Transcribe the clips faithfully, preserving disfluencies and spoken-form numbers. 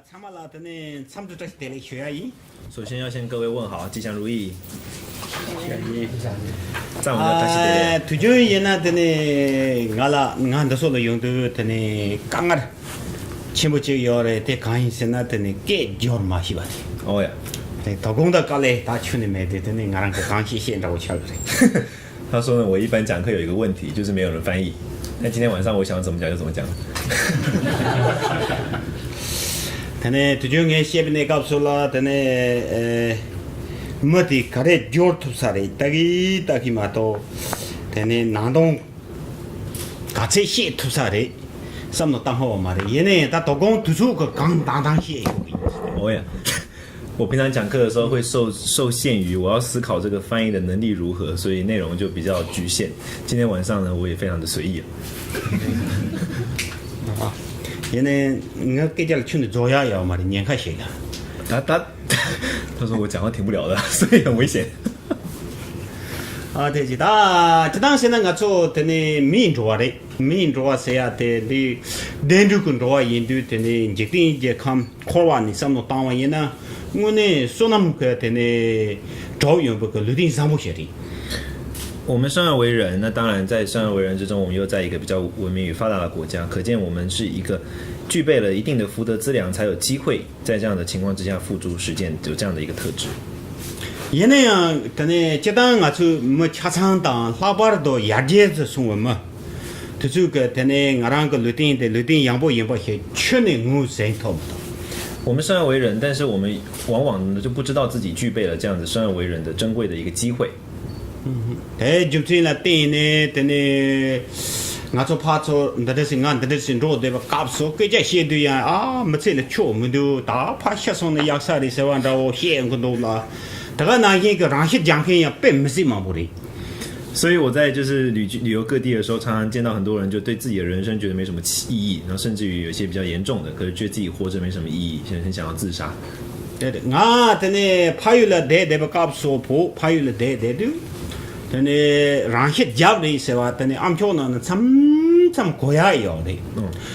ཚང་མ་ལ་དེ་ནས་འཚམས་འདྲི་བཀྲ་ཤིས་བདེ་ལེགས་ཞུ་ཡ་ཡིན། 首先要向各位问好，吉祥如意。 ཚང་མ་ལ་བཀྲ་ཤིས་བདེ་ལེགས། ཨ། དུས་རྒྱུན་ཡིན་ན་དེ་ནས་ང་ལ་ང་འདི་ཚོ་ལ་ཡོང་དུས་དེ་ནས་དཀའ་ངལ་ཆེན་པོ་གཅིག་ཡོད་རེད། དེ་གང་ཡིན་ཟེར་ན་དེ་ནས་སྐད་སྒྱུར་མ་ཤེས་པ་རེད། ཨོ་ཡ། དེ་དོ་དགོང་དག་དཀའ་ལས་ད་ཁྱོན་ནས་མེད་དེ། དེ་ནས་ང་རང་གི་གང་ཤེས་ཤེས་འདྲ་བོ་ཆགས་ཡོད་རེད། 他说呢，我一般讲课有一个问题，就是没有人翻译。那今天晚上我想要怎么讲就怎么讲。 དེ་ནས་དུས་རྒྱུན་ངས་བཤད་པའི་གནས་སྐབས་སུ་ལ་དེ་ནས་ཨེ། མི་དེ་ག་རེ་སྦྱོར་ཐུབ་ས་རེད། ལྟ་གི་ལྟ་གི་མ་གཏོགས་དེ་ནས་ནང་དོན་ག་ཚད་བཤད་ཐུབ་ས་རེད་བསམ་བློ་བཏང་ཧོ་བ་མ་རེད། ཡིན་ནའི་ད་དོ་དགོང་དུས་ཚོད་ཀྱི་གང་དང་དང་བཤད་ཡོད་གི་ཡིན། 我也，我平常讲课的时候会受受限于我要思考这个翻译的能力如何，所以内容就比较局限。今天晚上呢，我也非常的随意。 ཡིན་ནའི་ངའི་སྐད་ཆ་ལ་ཁྱོན་ནས་རྫོགས་ཡག་ཡོད་མ་རེད། ཉེན་ཁ་ཞིག་ལ། 他他他说我讲话停不了的，所以很危险。 ཨ་དེ་ཅི་ད་ཅི་ད་ཟེར་ན་ང་ཚོ་དེ་ནས་མིའི་འགྲོ་བ་རེད། མིའི་འགྲོ་བ་ཟེར་ཡ་དེ་འདི་བདེན་གྲུབ་ཀྱི་འགྲོ་བ་ཡིན་དུས་དེ་ནས་འཇིག་རྟེན་གྱི་ཁམས་འཁོར་བ་ནས་བསམ་བློ་བཏང་བ་ཡིན་ན་དངོས་གནས་བསོད་ནམས་ཀྱི་དེ་ནས་གྲོགས་ཡོང་བའི་གི་ལུས་རྟེན་བཟང་པོ་ཞིག་རེད། 我们生而为人，那当然在生而为人之中，我们又在一个比较文明与发达的国家，可见我们是一个具备了一定的福德资粮，才有机会在这样的情况之下付诸实践，有这样的一个特质。 ཡིན་ན་ཡང་དེ་ནས་སྤྱིར་བཏང་ང་ཚོའི་མི་ཆ་ཚང་དང་ལྷག་པར་དུ་ཡར་རྒྱས་སུ་སོང་བའི་མི་དེ་ཚོས་གི་དེ་ནས་ང་རང་གི་ལུས་རྟེན་དེ་ལུས་རྟེན་ཡག་པོ་ཡིན་པ་ཞིག་ཁྱོན་ནས་ངོས་ཟིན་ཐུབ་མི་འདུག 我们生而为人，但是我们往往呢就不知道自己具备了这样子生而为人的珍贵的一个机会。 དེའི་རྒྱུ་མཚན་ལ་བརྟེན་ནས་དེ་ནས་ང་ཚོ་ཕར་ཚུར་འདི་འདྲ་ཞིག་ང་འདི་འདྲ་ཞིག་འགྲོ་བསྡད་པའི་སྐབས་སུ་སྐད་ཆ་བཤད་དུས་ཡང་ཨ་མི་ཚེ་ལ་ཆོ་མི་འདུག་ད་ཕར་ཤི་སོང་ན་ཡག་ས་རེད་ཟེར་བ་འདྲ་བོ་བཤད་གི་འདུག་ལ། དེ་ག་ནང་བཞིན་གྱི་རང་ཤི་རྒྱག་མཁན་ཡང་དཔེ་མི་སྲིད་མང་པོ་རེད། 所以我在就是旅居旅游各地的时候，常常见到很多人就对自己的人生觉得没什么意义，然后甚至于有一些比较严重的，可是觉得自己活着没什么意义，很很想要自杀。 དེ་རེད། ང་དེ་ནས་ཕ་ཡུལ་ལ་བསྡད་བསྡད་པའི་སྐབས་སུ་བོ་ཕ་ཡུལ་ལ་བསྡད་བསྡད་དུས། དེ་ནས་རང་ཤི་རྒྱབ་རེད་ཟེར་བ་དེ་ནས་ཨ་མཆོག་ནང་ན་མཚམས་མཚམས་གོ་ཡག་ཡོད་རེད།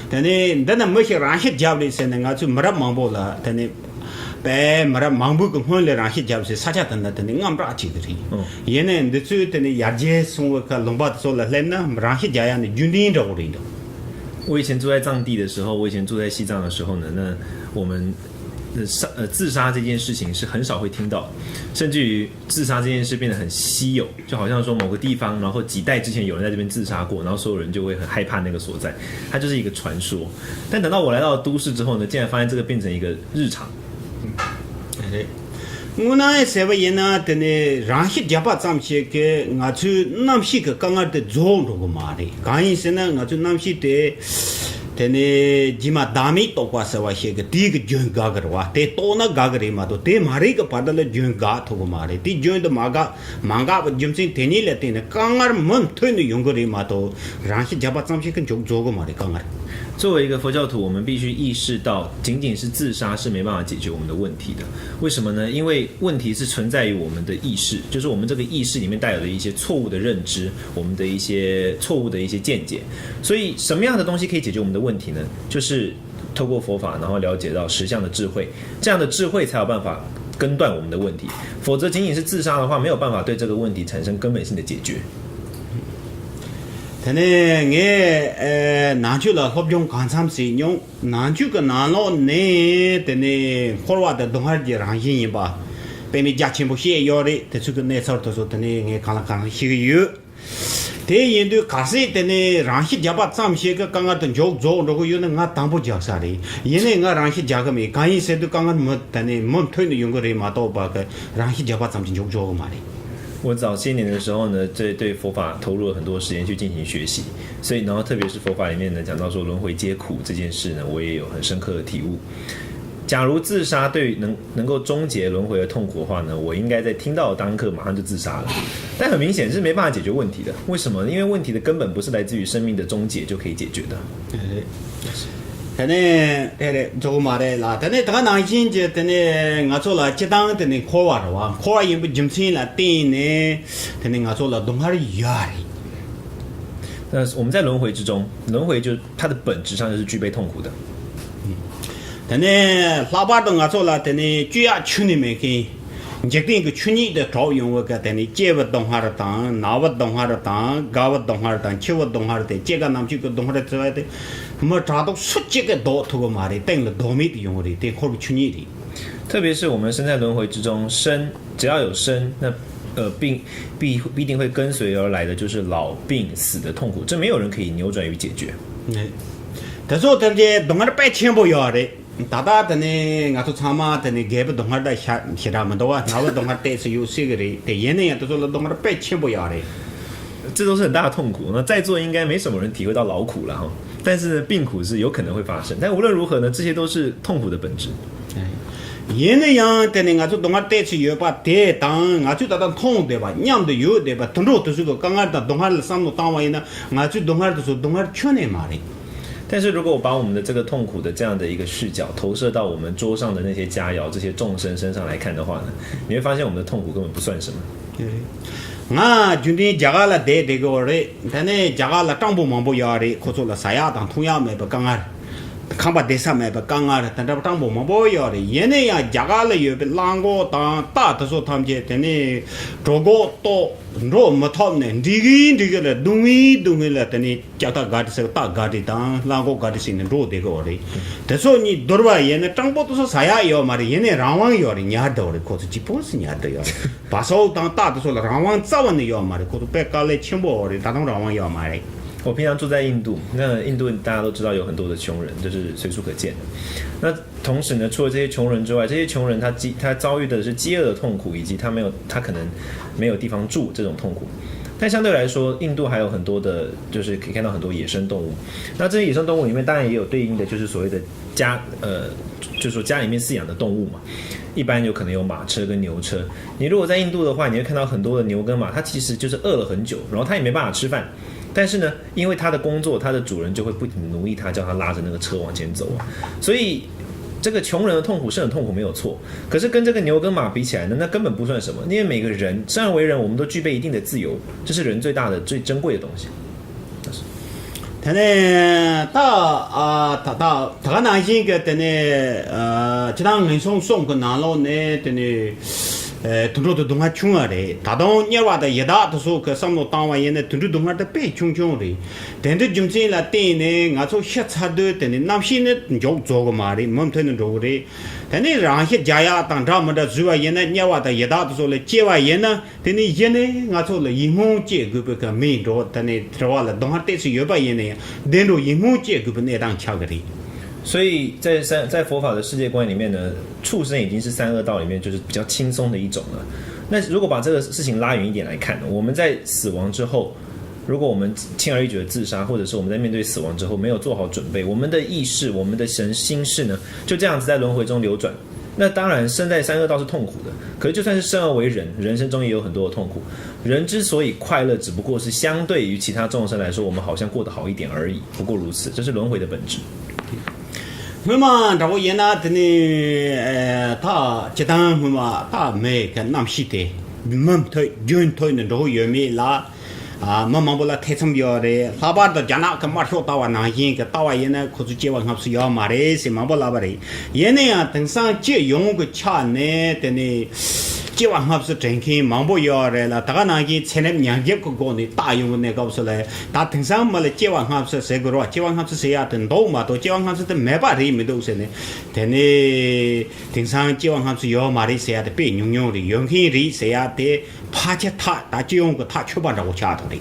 དེ་ནས་འདི་ན་མི་ཞིག་རང་ཤི་རྒྱབ་རེད་ཟེར་ནས་ང་ཚོའི་མི་རབས་མང་པོ་ལ་དེ་ནས་པའི་མི་རབས་མང་པོ་གི་སྔོན་ལ་རང་ཤི་རྒྱབ་ཟེར་ས་ཆ་དེ་འདྲ་དེ་ནས་དངངས་སྐྲག་བྱེད་ཀྱི་རེད། ཡིན་ནའི་འདི་ཚོས་དེ་ནས་ཡར་རྒྱས་སོང་བའི་ཁ་ལུང་པ་དེ་ཚོ་ལ་སླེབས་ན་རང་ཤི་རྒྱག་ཡག་ནི་རྒྱུན་ལྡན་འདྲ་བོ་རེད་འདུག 我以前住在藏地的时候，我以前住在西藏的时候呢，那我们呃杀呃自杀这件事情是很少会听到，甚至于自杀这件事变得很稀有，就好像说某个地方，然后几代之前有人在这边自杀过，然后所有人就会很害怕那个所在，它就是一个传说。但等到我来到都市之后呢，竟然发现这个变成一个日常。 དངོས་གནས་ཟེར་བ་ཡིན་ན་དེ་ནས་རང་ཤི་རྒྱབ་པ་ཙམ་ཞིག་གིས་ང་ཚོའི་གནམ་གཤིས་ཀྱི་དཀའ་ངལ་དེ་རྫོགས་འགྲོ་གི་མ་རེད། གང་ཡིན་ཟེར་ན་ང་ཚོའི་གནམ་གཤིས་དེ་དེ་ནས་རྗེས་མ་བདག་མེད་རྟོགས་པ་ཟེར་བ་ཞིག་གིས་དེའི་གི་རྒྱུན་འགག་གི་རེད་བ། དེ་རྟོགས་ན་འགག་གི་རེད་མ་གཏོགས་དེ་མ་རེད་གི་བར་དུ་ལ་རྒྱུན་འགག་ཐུབ་གི་མ་རེད། དེ་རྒྱུན་དུ་མ་འགག་མ་འགག་པའི་རྒྱུ་མཚན་དེ་ཉིད་ལ་བརྟེན་ནས་དཀའ་ངལ་མུ་མཐུད་ནས་ཡོང་གི་རེད་མ་གཏོགས་རང་ཤི་རྒྱབ་པ་ཙམ་ཞིག་གིས་མཇུག་རྫོགས་གི་མ་རེད་དཀའ་ངལ། 作为一个佛教徒，我们必须意识到，仅仅是自杀是没办法解决我们的问题的。为什么呢？因为问题是存在于我们的意识，就是我们这个意识里面带有的一些错误的认知，我们的一些错误的一些见解。所以，什么样的东西可以解决我们的问题呢？就是透过佛法，然后了解到实相的智慧，这样的智慧才有办法根断我们的问题。否则，仅仅是自杀的话，没有办法对这个问题产生根本性的解决。 དེ་ནས་ངས་ཨེ་ནང་ཆོས་ལ་སློབ་སྦྱོང་གང་འཚམ་བྱས་མྱོང་། ནང་ཆོས་ཀྱི་ནང་ལོགས་ནས་དེ་ནས་འཁོར་བ་དང་སྡུག་བསྔལ་གྱི་རང་བཞིན་ཡིན་པ་དཔེ་མེད་རྒྱ་ཆེན་པོ་བཤད་ཡོད་རེད། དེ་ཚོ་གི་གནས་ཚུལ་དེ་ཚོ་དེ་ནས་ངས་གང་ལ་གང་ཤེས་ཀྱི་ཡོད། དེ་ཡིན་དུས་གལ་སྲིད་དེ་ནས་རང་ཤི་རྒྱག་པ་ཙམ་ཞིག་གི་དཀའ་ངལ་དེ་མཇུག་རྫོགས་འགྲོ་གི་ཡོད་ན་ང་དང་པོ་རྒྱག་ས་རེད། ཡིན་ནའི་ང་རང་ཤི་རྒྱག་གི་མེད། གང་ཡིན་ཟེར་དུས་དཀའ་ངལ་མུ་དེ་ནས་མུ་མཐུད་ནས་ཡོང་གི་རེད་མ་གཏོགས་པ་གི་རང་ཤི་རྒྱག་པ་ཙམ་གྱིས་མཇུག་རྫོགས་གི་མ་རེད། 我早些年的时候呢，对对佛法投入了很多时间去进行学习，所以然后特别是佛法里面呢讲到说轮回皆苦这件事呢，我也有很深刻的体悟。假如自杀对于能能够终结轮回的痛苦的话呢，我应该在听到当刻马上就自杀了。但很明显是没办法解决问题的，为什么？因为问题的根本不是来自于生命的终结就可以解决的。 དེ་ནས་དེ་རེད་འགྲོ་གི་མ་རེད་ལ། དེ་ནས་ད་ག་ནང་བཞིན་གྱི་དེ་ནས་ང་ཚོ་ལ་སྤྱི་བཏང་དེ་ནས་འཁོར་བ་རེད་བ། འཁོར་བ་ཡིན་པའི་རྒྱུ་མཚན་ལ་བརྟེན་ནས་དེ་ནས་ང་ཚོ་ལ་སྡུག་བསྔལ་ཡོད་རེད། 但是我们在轮回之中，轮回就它的本质上就是具备痛苦的。དེ་ནས་ལྷག་པར་དུ་ང་ཚོ་ལ་དེ་ནས་སྤྱོད་ཡག་ཆུ་ནི་མེད་མཁན། འཇིག་རྟེན་གྱི་ཆོས་ཉིད་དེ་གྲོགས་ཡོང་བའི་སྐབས་དེ་ནས་སྐྱེས་བུ་སྡུག་བསྔལ་དང་ན་བུ་སྡུག་བསྔལ་དང་རྒ་བུ་སྡུག་བསྔལ་དང་འཆི་བ་སྡུག་བསྔལ་དེ་སྐྱེ་རྒ་ན་འཆི་གི་སྡུག་བསྔལ་བརྩི་བ་དེ་མི་དྲག་སྡུག་སུ་གཅིག་གིས་ལྡོག་ཐུབ་ཀྱི་མ་རེད། སྟེང་ལ་ལྡོག་མེད་དུ་ཡོང་གི་རེད། དེ་འཁོར་བའི་ཆོས་ཉིད་རེད། 特别是我们身在轮回之中，生只要有生，那呃病必必定会跟随而来的就是老病死的痛苦，这没有人可以扭转与解决。 དེ་ཚོ་དེ་འདྲའི་སྡུག་བསྔལ་དཔེ་ཆེན་པོ་ཡོད་རེད། ད་ལྟ་དེ་ནས་ང་ཚོ་ཚང་མ་དེ་ནས་རྒད་པོ་སྡུག་བསྔལ་དང་ཞེ་དྲག་མི་འདུག་བ། ན་བུ་སྡུག་བསྔལ་ཏོག་ཙམ་ཡོད་སྲིད་ཀྱི་རེད། དེ་ཡིན་ན་ཡང་དེ་ཚོ་ལ་སྡུག་བསྔལ་དཔེ་ཆེན་པོ་ཡོད་རེད། 这都是很大的痛苦。那在座应该没什么人体会到劳苦了哈，但是病苦是有可能会发生。但无论如何呢，这些都是痛苦的本质。 ཡིན་ན་ཡང་དེ་ནི་ང་ཚོ་སྡུག་བསྔལ་ཏོག་ཙམ་ཡོད་པ་དེ་དང་ང་ཚོས་ད་ལྟ་མཐོང་བསྡད་པ་མཉམ་དུ་ཡོད་བསྡད་པ་དུད་འགྲོ་དེ་ཚོ་གི་དཀའ་ངལ་དང་སྡུག་བསྔལ་ལ་བསམ་བློ་བཏང་བ་ཡིན་ན་ང་ཚོའི་སྡུག་བསྔལ་དེ་ཚོ་སྡུག་བསྔལ་ཁྱོན་ནས་མ་རེད། 但是如果我把我们的这个痛苦的这样的一个视角投射到我们桌上的那些佳肴、这些众生身上来看的话呢，你会发现我们的痛苦根本不算什么。 ང་རྒྱུན་ལྡན་རྒྱ་གར་ལ་བསྡད་བསྡད་ཀྱི་ཡོད་རེད། དེ་ནས་རྒྱ་གར་ལ་སྤྲང་པོ་མང་པོ་ཡོད་རེད། ཁོ་ཚོ་ལ་ཟ་ཡག་དང་འཐུང་ཡག་མེད་པའི་དཀའ་ངལ། ཁང་པ་བསྡད་ས་མེད་པའི་དཀའ་ངལ་དེ་འདྲ་སྤྲང་པོ་མང་པོ་ཡོད་རེད། ཡིན་ན་ཡང་རྒྱ་གར་ལ་ཡོད་པའི་གླང་གོག་དང་སྟག་དེ་ཚོ་ཐམས་ཅད་དེ་ནས་གྲོད་ཁོག་ལྟོགས་འགྲོ་མི་ཐུབ་ནས་འགྲིག་གིན་འགྲིག་གིན་ལ་སྡུག་བསྔལ་སྡུག་བསྔལ་ལ་དེ་ནས་ལྕགས་ཐག་ག་རེ་ཟེར་སྟག་ག་རེ་དང་གླང་གོག་ག་རེ་ཟེར་ནས་འགྲོ་བསྡད་ཀྱི་ཡོད་རེད། དེ་ཚོ་གཉིས་བསྡུར་བ་ཡིན་ན་སྤྲང་པོ་དེ་ཚོ་ཟ་ཡག་ཡོད་མ་རེད། ཡིན་ནའི་རང་དབང་ཡོད་རེད། ཉར་བསྡད་ཡོད་རེད། ཁོ་ཚོ་གཅིག་པོ་སུ་ཉར་བསྡད་ཡོད་རེད། བ་སོའུ་དང་སྟག་དེ་ཚོ་ལ་རང་དབང་རྩ་བ་ནས་ཡོད་མ་རེད། ཁོ་ཚོ་དཔེ་དཀའ་ལས་ཆེན་པོ་ཡོད་རེད། ད་དུང་རང་དབང་ཡོད་མ་རེད། 我平常住在印度，那印度大家都知道有很多的穷人，就是随处可见的。那同时呢，除了这些穷人之外，这些穷人他饥他遭遇的是饥饿的痛苦，以及他没有他可能没有地方住这种痛苦。但相对来说，印度还有很多的，就是可以看到很多野生动物。那这些野生动物里面，当然也有对应的，就是所谓的家呃，就是说家里面饲养的动物嘛，一般有可能有马车跟牛车。你如果在印度的话，你会看到很多的牛跟马，它其实就是饿了很久，然后它也没办法吃饭，但是呢，因为它的工作，它的主人就会不停奴役它，叫它拉着那个车往前走啊。所以这个穷人的痛苦是很痛苦，没有错。可是跟这个牛跟马比起来呢，那根本不算什么，因为每个人生而为人，我们都具备一定的自由，这是人最大的、最珍贵的东西。 དེ་ནས་ད་ཨ་ད་ད་ད་ག་ནང་བཞིན་གྱི་དེ་ནས་ཨ་སྤྱིར་བཏང་ངན་སོང་གསུམ་གྱི་ནང་ལོགས་ནས་དེ་ནས་ཨ་དུད་འགྲོ་དེ་སྡུག་བསྔལ་ཆུང་བ་རེད། ད་དུང་དམྱལ་བ་དང་ཡི་དྭགས་དེ་ཚོ་གི་བསམ་བློ་བཏང་བ་ཡིན་ན་དུད་འགྲོའི་སྡུག་བསྔལ་དེ་དཔེ་ཆུང་ཆུང་རེད། དེ་འདྲའི་རྒྱུ་མཚན་ལ་བརྟེན་ནས་ང་ཚོ་ཤི་ཚར་དུས་དེ་ནས་རྣམ་ཤེས་ནི་མཇུག་རྫོགས་གི་མ་རེད། མུ་མཐུད་ནས་འགྲོ་གི་རེད། དེ་ནས་རང་ཤི་རྒྱག་ཡག་དང་འདྲ་མི་འདྲ་བཟོས་པ་ཡིན་ན་དམྱལ་བ་དང་ཡི་དྭགས་དེ་ཚོ་ལ་སྐྱེ་བ་ཡིན་ན། དེ་ནས་གཞི་ནས་ང་ཚོ་ལ་ཡིད་སྨོན་སྐྱེ་དགོས་པའི་གི་མིའི་འགྲོ་དེ་ནས་དྲི་བ་ལ་སྡུག་བསྔལ་ཏོག་ཙམ་ཡོད་པ་ཡིན་ན་ཡང་བདེ་འགྲོ་ཡིད་སྨོན་སྐྱེ་དགོས་པའི་གནས་སྟངས་ཆགས་ཀྱི་རེད། 所以在三在佛法的世界观里面呢，畜生已经是三恶道里面就是比较轻松的一种了。那如果把这个事情拉远一点来看呢，我们在死亡之后，如果我们轻而易举的自杀，或者是我们在面对死亡之后没有做好准备，我们的意识、我们的神心事呢，就这样子在轮回中流转。那当然，生在三恶道是痛苦的。可是，就算是生而为人，人生中也有很多的痛苦。人之所以快乐，只不过是相对于其他众生来说，我们好像过得好一点而已，不过如此，这是轮回的本质。 སྔོན་མ་འདྲ་བོ་ཡིན་ན་དེ་ནི་ཨེ་ད་སྤྱིར་བཏང་སྔོན་མ་ད་མི་གི་རྣམ་ཤེས་དེ་མུ་མཐུད་རྒྱུན་མཐུད་ནས་འགྲོ་གི་ཡོད་མེད་ལ་ཨ་མི་མང་པོ་ལ་ཐེ་ཚོམ་ཡོད་རེད། ལྷག་པར་དུ་རྒྱ་ནག་གི་དམར་ཤོག་ལྟ་བ་ནང་བཞིན་གི་ལྟ་བ་ཡིན་ན་ཁོ་ཚོ་སྐྱེ་བ་སྔ་ཕྱི་ཡོད་མ་རེད་ཟེར་མང་པོ་ལབ་པ་རེད། ཡིན་ན་ཡང་དེང་སང་སྤྱི་ཡོངས་ཀྱི་ཆ་ནས་དེ་ནི་སྐྱེ་བ་སྔ་ཕྱི་དྲན་མཁན་མང་པོ་ཡོད་རེད་ལ། ད་ག་ནང་བཞིན་ཚེ་རབས་ཉེར་བརྒྱད་ཀྱི་སྒོ་ནས་བལྟ་ཡོང་གི་གནས་སྐབས་སུ་ལ་ད་དེང་སང་མི་ལ་སྐྱེ་བ་སྔ་ཕྱི་ཟེར་དགོས་རེད་བ། སྐྱེ་བ་སྔ་ཕྱི་ཟེར་ཡག་དེ་འདུག་མ་གཏོགས་སྐྱེ་བ་སྔ་ཕྱི་དེ་མེད་པ་རེད་མི་འདུག་ཟེར་ནས་དེ་ནས་དེང་སང་སྐྱེ་བ་སྔ་ཕྱི་ཡོད་མ་རེད་ཟེར་ཡག་དེ་དཔེ་ཉུང་ཉུང་རེད། ཡོད་མཁན་རེད་ཟེར་ཡག་དེ་ཕལ་ཆེར་ཐག་ད་སྤྱི་ཡོངས་ཀྱི་ཐག་ཆོད་པ་འདྲ་བོ་ཆགས་ཐུབ་རེད།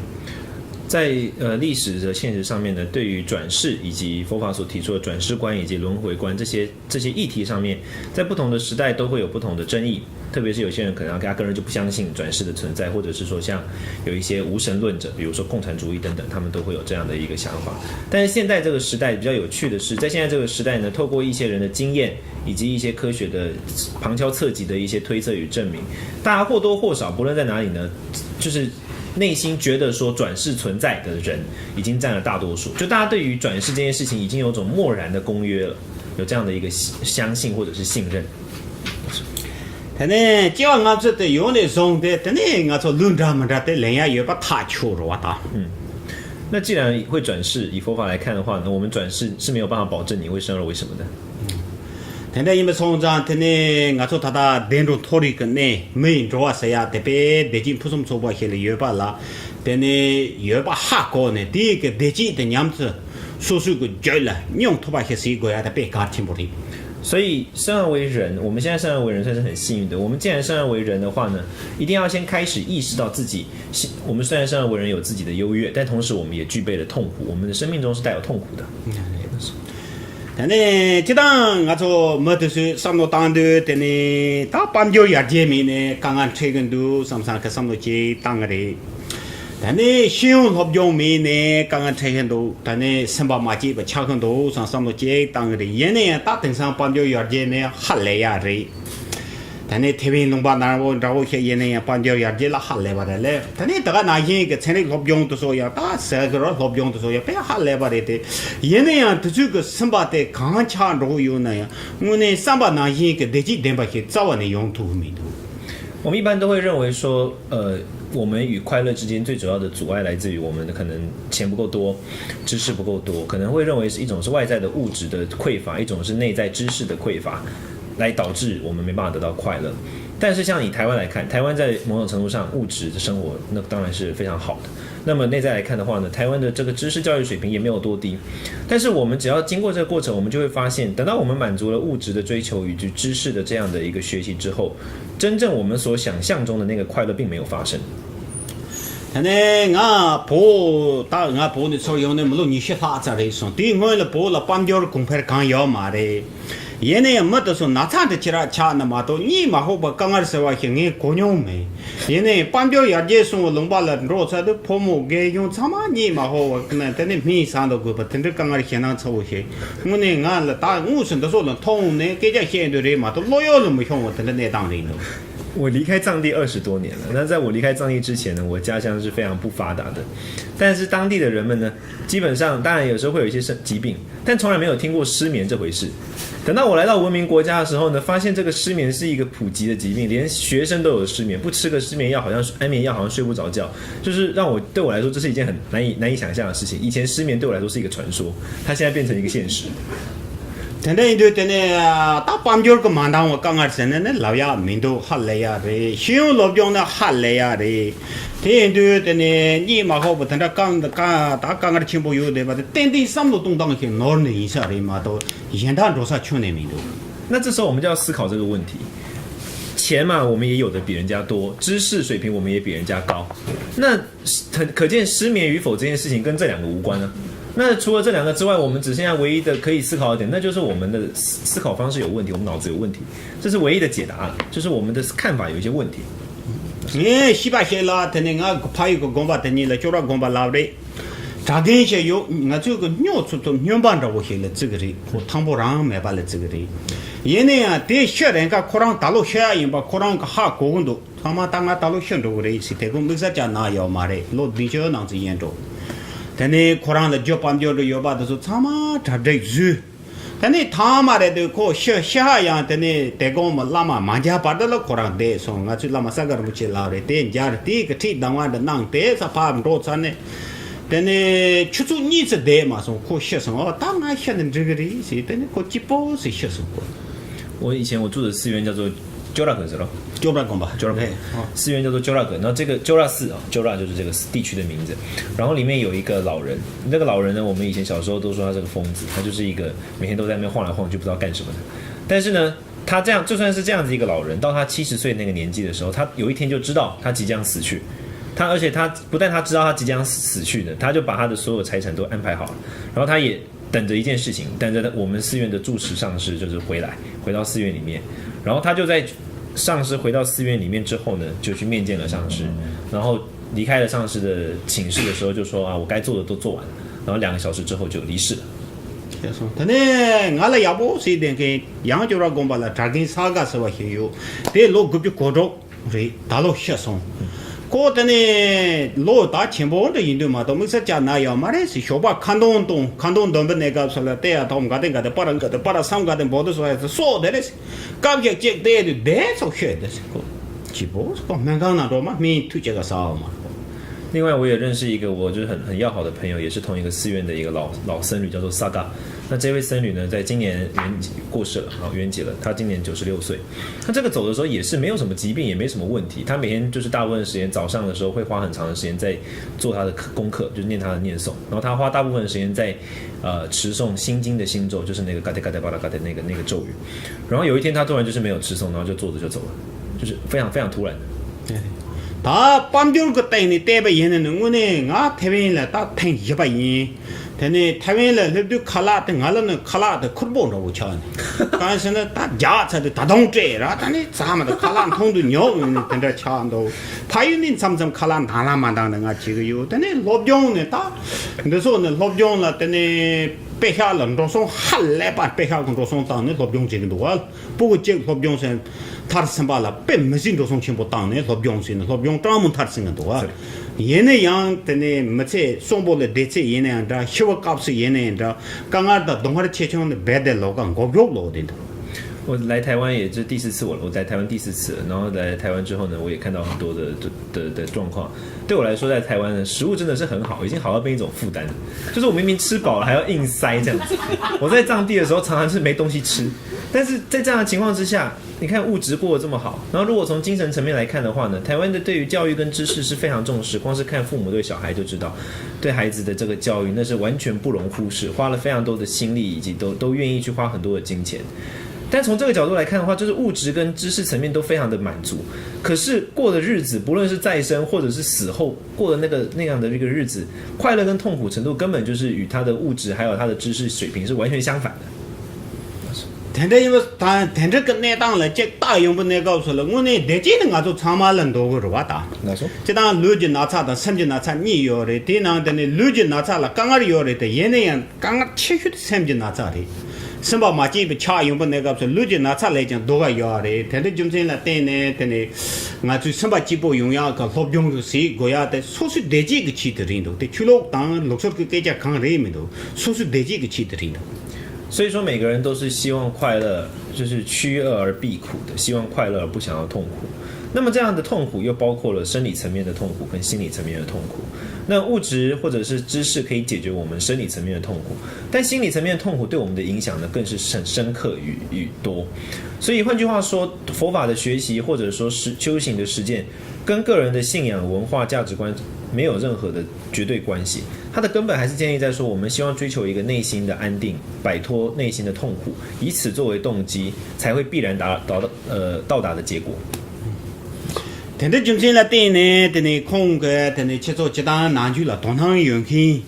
在呃历史的现实上面呢，对于转世以及佛法所提出的转世观以及轮回观这些这些议题上面，在不同的时代都会有不同的争议。特别是有些人可能他根本就不相信转世的存在，或者是说像有一些无神论者，比如说共产主义等等，他们都会有这样的一个想法。但是现在这个时代比较有趣的是，在现在这个时代呢，透过一些人的经验以及一些科学的旁敲侧击的一些推测与证明，大家或多或少，不论在哪里呢，就是内心觉得说转世存在的人已经占了大多数，就大家对于转世这件事情已经有种漠然的公约了，有这样的一个相信或者是信任。 དེ་ནས་སྐྱེ་བ་སྔ་ཕྱི་དེ་ཡོང་ནས་བཟུང་སྟེ་དེ་ནས་ང་ཚོ་ལུགས་འདྲ་མི་འདྲ་དེ་ལེན་ཡ་ཡོད་པ་ཐག་ཆོད་རེད་བ་ད། 那既然会转世，以佛法来看的话呢，我们转世是没有办法保证你会生而为什么的。དེ་འདྲ་ཡིན་པ་སོང་ཙང་དེ་ནས་ང་ཚོ་ད་ལྟ་བདེ་འགྲོ་མཐོ་རིས་ཀྱི་གནས་མི་ཡི་འགྲོ་བ་ཟེར་ཡ་དེ་དཔེ་བདེ་སྐྱིད་ཕུན་སུམ་ཚོགས་པ་ཞིག་ལ་ཡོད་པ་ལ། དེ་ནས་ཡོད་པ་ཧ་གོ་ནས་དེའི་གི་བདེ་སྐྱིད་དེ་ཉམས་སུ་སོ་སོའི་གི་རྒྱུད་ལ་མྱོང་ཐུབ་པ་ཞིག་བྱེད་དགོས་ཡ་དེ་དཔེ་གལ་ཆེན་པོ་རེད། 所以生而为人，我们现在生而为人算是很幸运的。我们既然生而为人的话呢，一定要先开始意识到自己，我们虽然生而为人有自己的优越，但同时我们也具备了痛苦。我们的生命中是带有痛苦的。 ད་ནས་སྤྱི་བཏང་ང་ཚོ་མི་དེ་ཚོས་བསམ་བློ་བཏང་དུས་དེ་ནས་ད་དཔལ་འབྱོར་ཡར་རྒྱས་མིན་ནས་དཀའ་ངལ་འཕྲད་གི་འདུག་བསམ་བསམ་གི་བསམ་བློ་ཅིག་བཏང་གི་རེད། ད་ནས་ཤེས་ཡོན་སློབ་སྦྱོང་མིན་ནས་དཀའ་ངལ་འཕྲད་གི་འདུག་ད་ནས་སེམས་པ་མ་སྐྱིད་པ་ཆགས་གི་འདུག་བསམ་བསམ་བློ་ཅིག་བཏང་གི་རེད། ཡིན་ན་ཡང་ད་དེང་སང་དཔལ་འབྱོར་ཡར་རྒྱས་ནས་ཧ་ལས་ཡ་རེད། ད་ནས་ཐེ་ཝན་ལུང་པ་ནང་བོ་འདྲ་བོ་ཞིག་ཡིན་ན་ཡང་དཔལ་འབྱོར་ཡར་རྒྱས་ལ་ཧ་ལས་པ་རེད་ལས། ད་ནས་ད་ག་ནང་བཞིན་གྱི་ཚན་རིག་སློབ་སྦྱོང་དེ་ཚོ་ཡང་ད་ཟེར་གི་རོ་སློབ་སྦྱོང་དེ་ཚོ་ཡང་དཔེ་ཧ་ལས་པ་རེད་དེ། ཡིན་ན་ཡང་དེ་ཚོའི་གི་སེམས་པ་དེ་གང་ཆགས་འགྲོ་གི་ཡོད་ན་ཡང་དངོས་གནས་བསམ་པ་ནང་བཞིན་གྱི་བདེ་སྐྱིད་ལྡན་པ་ཞིག་རྩ་བ་ནས་ཡོང་ཐུབ་གི་མི་འདུག 我们一般都会认为说，呃，我们与快乐之间最主要的阻碍来自于我们的可能钱不够多，知识不够多，可能会认为是一种是外在的物质的匮乏，一种是内在知识的匮乏，来导致我们没办法得到快乐。但是像以台湾来看，台湾在某种程度上物质的生活那当然是非常好的。那么内在来看的话呢，台湾的这个知识教育水平也没有多低，但是我们只要经过这个过程，我们就会发现，等到我们满足了物质的追求以及知识的这样的一个学习之后，真正我们所想象中的那个快乐并没有发生。 ད་ནས་ང་བོད་ད་ང་བོད་ནས་ཚུར་ཡོང་ནས་མི་ལོ་ཉི་ཤུ་ལྷག་ཙམ་རེད་སོང་། དེའི་སྔོན་ལ་བོད་ལ་དཔལ་འབྱོར་གོང་འཕེལ་གང་ཡོད་མ་རེད། ཡིན་ནའི་མི་དེ་ཚོ་ན་ཚ་འདྲ་ཅི་རག་ཆགས་ན་མ་གཏོགས་གཉིད་མ་ཧོག་པ་དཀའ་ངལ་ཟེར་བ་ཞིག་ངས་གོ་མྱོང་མེད། ཡིན་ནའི་དཔལ་འབྱོར་ཡར་རྒྱས་སོང་བ་ལུང་པ་ལ་འགྲོ་ཚར་དུས་ཕོ་མོ་རྒན་གཞོན་ཚང་མ་གཉིད་མ་ཧོག་པ་ན་དེ་ནས་སྨན་ཟ་འདུག་དགོས་པ་དེ་འདྲའི་དཀའ་ངལ་ཞེད་སྣང་ཚ་བོ་ཞིག་དངོས་གནས་ང་ལ་ད་དངོས་སུ་འདི་ཚོ་ལ་མཐོང་ནས་སྐད་ཆ་བཤད་འདོད་རེད་མ་གཏོགས་བློ་གཡོ་ལ་མི་ཤོང་བ་དེ་འདྲ་གནས་སྟངས་རེད་འདུག 我离开藏地二十多年了。那在我离开藏地之前呢，我家乡是非常不发达的，但是当地的人们呢，基本上当然有时候会有一些生疾病，但从来没有听过失眠这回事。等到我来到文明国家的时候呢，发现这个失眠是一个普及的疾病，连学生都有失眠，不吃个失眠药好像安眠药好像睡不着觉，就是让我对我来说这是一件很难以难以想象的事情。以前失眠对我来说是一个传说，它现在变成一个现实。 དེ་འདྲ་ཡིན་དུས་དེ་ནས་ད་དཔལ་འབྱོར་གྱི་མ་འདང་བ་དཀའ་ངལ་ཟེར་ནས་ནི་ལབ་ཡག་མི་འདུག་ཧ་ལས་ཡག་རེད། ཤེས་ཡོན་སློབ་སྦྱོང་ནི་ཧ་ལས་ཡག་རེད། དེ་ཡིན་དུས་དེ་ནས་གཉིད་མ་ཧོག་པ་དེ་འདྲ་དཀའ་ད་དཀའ་ངལ་ཆེན་པོ་ཡོད་བསྡད་པ་དེ་ཏན་ཏན་བསམ་བློ་གཏོང་སྟངས་ཤིག་ནོར་ནས་ཡིན་ས་རེད་མ་གཏོགས་གཞན་དག་འགྲོ་ས་ཁྱོན་ནས་མི་འདུག 那这时候我们就要思考这个问题。钱嘛，我们也有的比人家多，知识水平我们也比人家高，那可可见失眠与否这件事情跟这两个无关啊。那除了这两个之外，我们只剩下唯一的可以思考的点，那就是我们的思思考方式有问题，我们脑子有问题，这是唯一的解答案，就是我们的看法有一些问题。 ངས་ཤེས་པ་ཤེས་ལ་དེ་ནས་ང་ཕ་ཡུལ་གྱི་དགོན་པ་དེ་གཉིས་ལ་ཅོག་ར་དགོན་པ་ལབ་རེད། གྲྭ་རྒན་ཞིག་ཡོད། ང་ཚོའི་གི་སྨྱོ་ཚུལ་དུ་སྨྱོན་པ་འདྲ་བོ་ཞིག་ལ་བརྩི་གི་རེད། ཁོ་ཐང་པོ་རང་མེད་པ་ལ་བརྩི་གི་རེད། ཡིན་ན་ཡང་དེ་ཤི་རན་ཁ་ཁོ་རང་ད་ལོ་ཤི་ཡ་ཡིན་པ་ཁོ་རང་གི་ཧ་གོ་གི་འདུག་ཚང་མ་ད་ང་ད་ལོ་ཤི་འགྲོ་གི་རེད་ཟེར། དེ་ཁོ་དམིགས་བསལ་ཅང་ན་ཡོད་མ་རེད། ལོ་བདུན་ཅུ་ནང་ཚུད་ཡིན་འགྲོ། དེ་ནས་ཁོ་རང་ལ་རྒྱུ་དཔལ་འབྱོར་འདྲ་ཡོད་པ་དེ་ཚོ་ཚང་མ་གྲ་སྒྲིག་བཟོས། ད་ནི་ཐང་མ་རེད་དུས་ཁོ་ཤི་ཤི་ཧ་ཡང་དེ་ནི་དེ་དགོང་མོ་བླ་མ་མ་མཇལ་བར་དུ་ལ་ཁོ་རང་བསྡད་སོང་། ང་ཚོའི་བླ་མ་ས་དགའ་རིན་པོ་ཆེ་ལགས་རེད། དེ་མཇལ་དེའི་གི་ཁྲིད་གདང་བ་འདི་གནང་དེ་ས་ཕར་འགྲོ་ཚར་ནས་དེ་ནི་ཆུ་ཚོད་གཉིས་ཙམ་བསྡད་མ་སོང་ཁོ་ཤི་སོང་། ཨོ་ད་ང་ཤི་ན་འགྲིག་གི་རེད་ཟེར། དེ་ནི་ཁོ་སྐྱིད་པོ་ཟེར་ཤི་སོང་ཁོ། 我以前我住的寺院叫做 Kyoraku 是咯， ཅོག་ར་དགོན་པ། 就是寺院叫做 Kyoraku，然后这个 Kyora 寺啊，Kyora 就是这个地区的名字。然后里面有一个老人，那个老人呢，我们以前小时候都说他是个疯子，他就是一个每天都在那边晃来晃去，不知道干什么的。但是呢，他这样就算是这样子一个老人，到他七十岁那个年纪的时候，他有一天就知道他即将死去。他而且他不但他知道他即将死去的，他就把他的所有财产都安排好了，然后他也等着一件事情，等着我们寺院的住持上师就是回来，回到寺院里面，然后他就在上师回到寺院里面之后呢，就去面见了上师，然后离开了上师的寝室的时候就说啊，我该做的都做完了，然后两个小时之后就离世了。 ད་ནི་ང་ལ་ཡག་པོ་ཟེར་བསྡད་མཁན་ཡང་ཅོག་ར་དགོན་པ་ལ་གྲྭ་རྒན་ས་དགའ་ཟེར་བ་ཞིག་ཡོད། དེ་ལོ་དགུ་བཅུ་གོ་དྲུག་རེད། ད་ལོ་ཤི་སོང་། ཁོ་དེ་ནས་ལོ་ད་ཆེན་པོ་འདྲ་ཡིན་དུས་མ་གཏོགས་དམིགས་བསལ་ཅང་ན་ཡོད་མ་རེད་ཟེར། ཞོགས་པ་ཁ་འདོན་གཏོང་། ཁ་འདོན་འདོན་པའི་གནས་སྐབས་སུ་ལ་བལྟས་ཡ་ཐོག་ག་དེ་ག་དེ་པར་ག་དེ་པར་སམ་ག་དེ་འབོ་དུ་སོ་ཡ་སོགས་དེ་རེད། སྐབས་ཤིག་ཅིག་བལྟས་དུས་བདེ་ཚོགས་ཤོད་དེ་ཟེར། ཁོ་སྐྱིད་པོ་ཁོ་སྨན་ཁང་ནང་འགྲོ་མ་སྨན་ཐུག་ཅེས་ག་ཟ་བ་མ་རེད། 另外，我也认识一个我就是很很要好的朋友，也是同一个寺院的一个老老僧侣，叫做萨嘎。那这位僧侣呢，在今年圆寂过世了啊，圆寂了。他今年九十六岁。他这个走的时候也是没有什么疾病，也没什么问题。他每天就是大部分时间早上的时候会花很长的时间在做他的功课，就是念他的念诵。然后他花大部分时间在呃持诵心经的心咒，就是那个嘎达嘎达巴拉嘎达那个那个咒语。然后有一天他突然就是没有持诵，然后就坐着就走了，就是非常非常突然的。ད་དཔལ་འབྱོར་གྱི་སྟེང་ནས་བལྟས་པ་ཡིན་ན་ནི་དངོས་གནས་ང་ཐེ་ཝན་ལ་ད་ཐེངས་བཞི་པ་ཡིན། དེ་ནས་ཐེ་ཝན་ལ་སླེབས་དུས་ཁ་ལག་དེ་ང་ལ་ནི་ཁ་ལག་དེ་ཁུར་པོ་འདྲ་བོ་ཆགས་ནས། གང་ཟེར་ན་ད་རྒྱག་ཚར་དུས་ད་དུང་སྤྲད་ར། ད་ནི་ཚང་མ་ད་ཁ་ལག་མཐོང་དུས་ཉོག་ཡོང་ནས་དེ་འདྲ་ཆགས་འདུག་ཕ་ཡུལ་ནས་མཚམས་མཚམས་ཁ་ལག་འདང་ལ་མ་འདང་ནས་ང་བྱེད་གི་ཡོད། དེ་ནས་སློབ་སྦྱོང་ནས་ད་འདི་ཚོ་ནི་སློབ་སྦྱོང་ལ་དེ་ནས་པེ་ཤག་ལ་འགྲོ་སོང་ཧ་ལས་པ་པེ་ཤག་གི་འགྲོ་སོང་བཏང་ནས་སློབ་སྦྱོང་བྱེད་ཀྱི་འདུག་བ། སྤུ་གུ་གཅིག་སློབ་སྦྱོང་ཟེར་མཐར་ཕྱིན་པ་ལ་དཔེ་མི་སྲིད་འགྲོ་སོང་ཆེན་པོ་བཏང་ནས་སློབ་སྦྱོང་ཟེར་ནས་སློབ་སྦྱོང་གྲངས་མང་མཐར་ཕྱིན་གྱི་འདུག་ཨ། ཡིན་ན་ཡང་དེ་ནས་མི་ཚེ་གསོན་པོ་ལ་བསྡད་ཚེ་ཡིན་ན་ཡང་འདྲ། ཤི་བའི་སྐབས་སུ་ཡིན་ན་ཡང་འདྲ། དཀའ་ངལ་དང་སྡུག་བསྔལ་ཆེ་ཆུང་ནི་རྦད་དེ་ལོག་ག་མགོ་མགྱོགས་ལོག་བསྡད་འདུག 我来台湾也是第四次，我我来台湾第四次，然后来台湾之后呢，我也看到很多的的的的状况。对我来说，在台湾的食物真的是很好，已经好到变一种负担了。就是我明明吃饱了，还要硬塞这样子。我在藏地的时候，常常是没东西吃，但是在这样的情况之下，你看物质过得这么好，然后如果从精神层面来看的话呢，台湾的对于教育跟知识是非常重视，光是看父母对小孩就知道，对孩子的这个教育那是完全不容忽视，花了非常多的心力，以及都都愿意去花很多的金钱。但从这个角度来看的话，就是物质跟知识层面都非常的满足，可是过的日子，不论是在生或者是死后过的那个那样的一个日子，快乐跟痛苦程度根本就是与他的物质还有他的知识水平是完全相反的。 དེ་འདྲ་ཡིན་པ་དང་དེ་འདྲ་གི་གནས་སྟངས་ལ་ཅིག་བལྟ་ཡོང་པའི་གནས་སྐབས་སུ་ལ་དངོས་གནས་བདེ་སྐྱིད་ནི་ང་ཚོ་ཚང་མ་ལ་འདོད་གི་རེད་བ་ད། སྤྱིར་བཏང་ལུས་ཀྱི་ན་ཚ་དང་སེམས་ཀྱི་ན་ཚ་གཉིས་ཡོད་རེད། དེའི་ནང་དེ་ནས་ལུས་ཀྱི་ན་ཚ་ལ་དཀའ་ངལ་ཡོད་རེད་དེ། ཡིན་ན་ཡང་དཀའ་ངལ་ཆེ་ཤོས་དེ་སེམས་ཀྱི་ན་ཚ་རེད། སེམས་པ་མ་སྐྱིད་པའི་ཆགས་ཡོང་པའི་གནས་སྐབས་སུ་ལུས་ཀྱི་ན་ཚ་ལས་ཀྱང་སྡུག་ག་ཡོད་རེད། དེ་འདྲ་རྒྱུ་མཚན་ལ་བརྟེན་ནས་དེ་ནས་ང་ཚོའི་སེམས་པ་སྐྱིད་པོ་ཡོང་ཡག་གི་སློབ་སྦྱོང་གི་ཟིག་དགོས་ཡག་དེ་སོ་སོའི་བདེ་སྐྱིད་ཀྱི་ཆེད་དུ་རེད་འདུག་དེ་ཆོས་ལུགས་དང་ལུགས་སྲོལ་གྱི་སྐད་ཆ་གང་རེད་མི་འདུག་སོ་སོའི་བདེ་སྐྱིད་ཀྱི་ཆེད་དུ་རེད་འདུག 所以说，每个人都是希望快乐，就是趋乐而避苦的，希望快乐而不想要痛苦。那么这样的痛苦又包括了生理层面的痛苦跟心理层面的痛苦。那物质或者是知识可以解决我们生理层面的痛苦，但心理层面的痛苦对我们的影响呢，更是很深刻与与多。所以换句话说，佛法的学习或者说是修行的实践，跟个人的信仰、文化、价值观没有任何的绝对关系。它的根本还是建立在说，我们希望追求一个内心的安定，摆脱内心的痛苦，以此作为动机，才会必然达到呃到达的结果。 དེ་འདྲ་རྒྱུ་མཚན་ལ་བརྟེན་ནས་དེ་ནས་ཁོང་གིས་དེ་ནས་ཁྱེད་ཚོ་སྤྱིར་བཏང་ནང་ཆོས་ལ་དོ་སྣང་ཡོད་མཁན་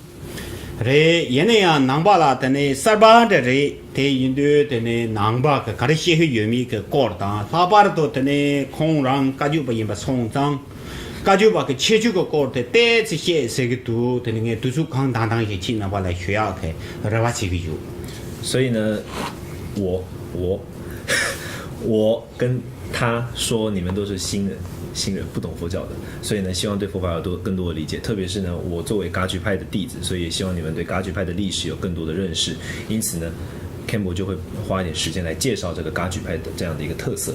རེད། ཡིན་ན་ཡང་ནང་པ་ལ་དེ་ནས་གསར་པ་འདྲ་རེད། དེ་ཡིན་དུས་དེ་ནས་ནང་པ་གི་ག་རེ་བཤད་ཤེས་ཡོད་མེད་ཀྱི་སྐོར་དང་། ལྷག་པར་དུ་དེ་ནས་ཁོང་རང་བཀའ་བརྒྱུད་པ་ཡིན་པ་སོང་ཙང་། བཀའ་བརྒྱུད་པ་གི་ཁྱད་ཆོས་ཀྱི་སྐོར་དེ་ཏོག་ཙམ་བཤད་ཟེར་གྱི་འདུག་དེ་ནི་ངས་དུས་ཚོད་གང་འདང་འདང་ཞིག་ཁྱེད་རྣམ་པ་ལ་ཞུ་ཡག་གི་རེ་བ་བྱེད་ཀྱི་ཡོད། 所以呢，我我我跟他说，你们都是新人，新人不懂佛教的，所以呢，希望对佛法有多更多的理解。特别是呢，我作为噶举派的弟子，所以也希望你们对噶举派的历史有更多的认识。因此呢，Campbell 就会花一点时间来介绍这个噶举派的这样的一个特色。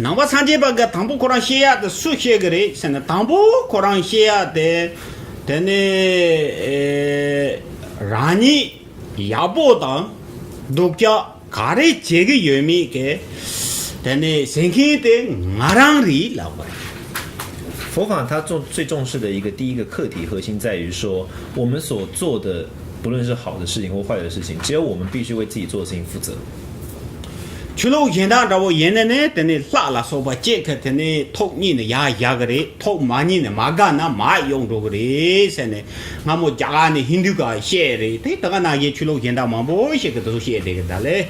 ནང་པ་སངས་རྒྱས་པ་གི་དང་པོ་ཁོ་རང་བཤད་ཡག་དེ་སུ་བཤད་གི་རེད་ཟེར་ན། དང་པོ་ཁོ་རང་བཤད་ཡག་དེ་དེ་ནི་ཨེ་རང་ཉིད་ཡག་པོ་དང་སྡུག་ཅག་ག་རེ་བྱེད་གི་ཡོད་མེད་ཀྱི་དེ་ནི་ཟེར་མཁན་དེ་ང་རང་རེད་ལབ་པ་རེད། 佛法它重最重视的一个第一个课题，核心在于说，我们所做的，不论是好的事情或坏的事情，只有我们必须为自己做的事情负责。 ཆོས་ལུགས་གཞན་དག་འདྲ་བོ་ཡིན་ན་ནི་དེ་ནི་ལྷ་ལ་སོགས་པ་གཅིག་གིས་དེ་ནི་ཐུགས་མཉེས་ནས་ཡར་བཞག་གི་རེད། ཐུགས་མ་མཉེས་ནས་མར་བཀག་ན་མར་གཡུག་འགྲོ་གི་རེད་ཟེར་ནས་སྔ་མོ་རྒྱ་གར་ནས་ཧིན་དུ་ག་བཤད་རེད། དེ་ད་ག་ནང་བཞིན་ཆོས་ལུགས་གཞན་དག་མང་པོ་ཞིག་གིས་དེ་ཚོ་བཤད་བསྡད་གི་ད་ལེ།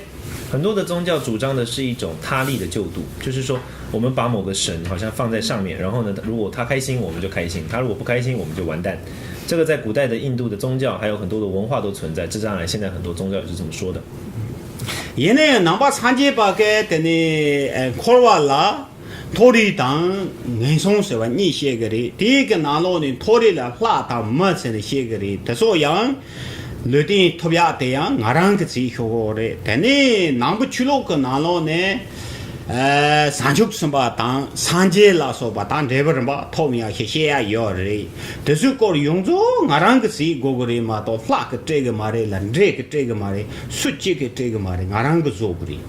很多的宗教主张的是一种他力的救度，就是说我们把某个神好像放在上面，然后呢，如果他开心，我们就开心；他如果不开心，我们就完蛋。这个在古代的印度的宗教还有很多的文化都存在，这当然现在很多宗教也是这么说的。 ཡིན་ནའི་ནང་པ་སངས་རྒྱས་པ་གིས་དེ་ནི་ཨེ་འཁོར་བ་ལ་མཐོ་རིས་དང་ངན་སོང་ཟེར་བ་གཉིས་བཤད་གི་རེད། དེའི་གི་ནང་ལོགས་ནས་མཐོ་རིས་ལ་ལྷ་དང་མི་ཟེར་ནས་བཤད་གི་རེད། དེ་ཚོ་ཡང་ལུས་རྟེན་ཐོབ་ཡག་དེ་ཡང་ང་རང་གི་ཚེ་ཤོག་གོ་རེད། དེ་ནས་ནང་པ་ཆོས་ལུགས་གི་ནང་ལོགས་ནས་ ཨ། བྱང་ཆུབ་སེམས་དཔའ་དང་སངས་རྒྱས་ལ་སོགས་པ་དང་འབྲས་བུ་རིམ་པ་ཐོབ་ཡག་ཞིག་བཤད་ཡག་ཡོད་རེད། དེ་ཚོའི་སྐོར་ཡོངས་རྫོགས་ང་རང་གིས་གཟིགས་དགོས་ཀྱི་རེད་མ་གཏོགས་ལྷ་གིས་སྤྲད་ཀྱི་མ་རེད་ལ། འདྲེ་གིས་སྤྲད་ཀྱི་མ་རེད། སུ་གཅིག་གིས་སྤྲད་ཀྱི་མ་རེད། ང་རང་གིས་བཟོ་དགོས་རེད།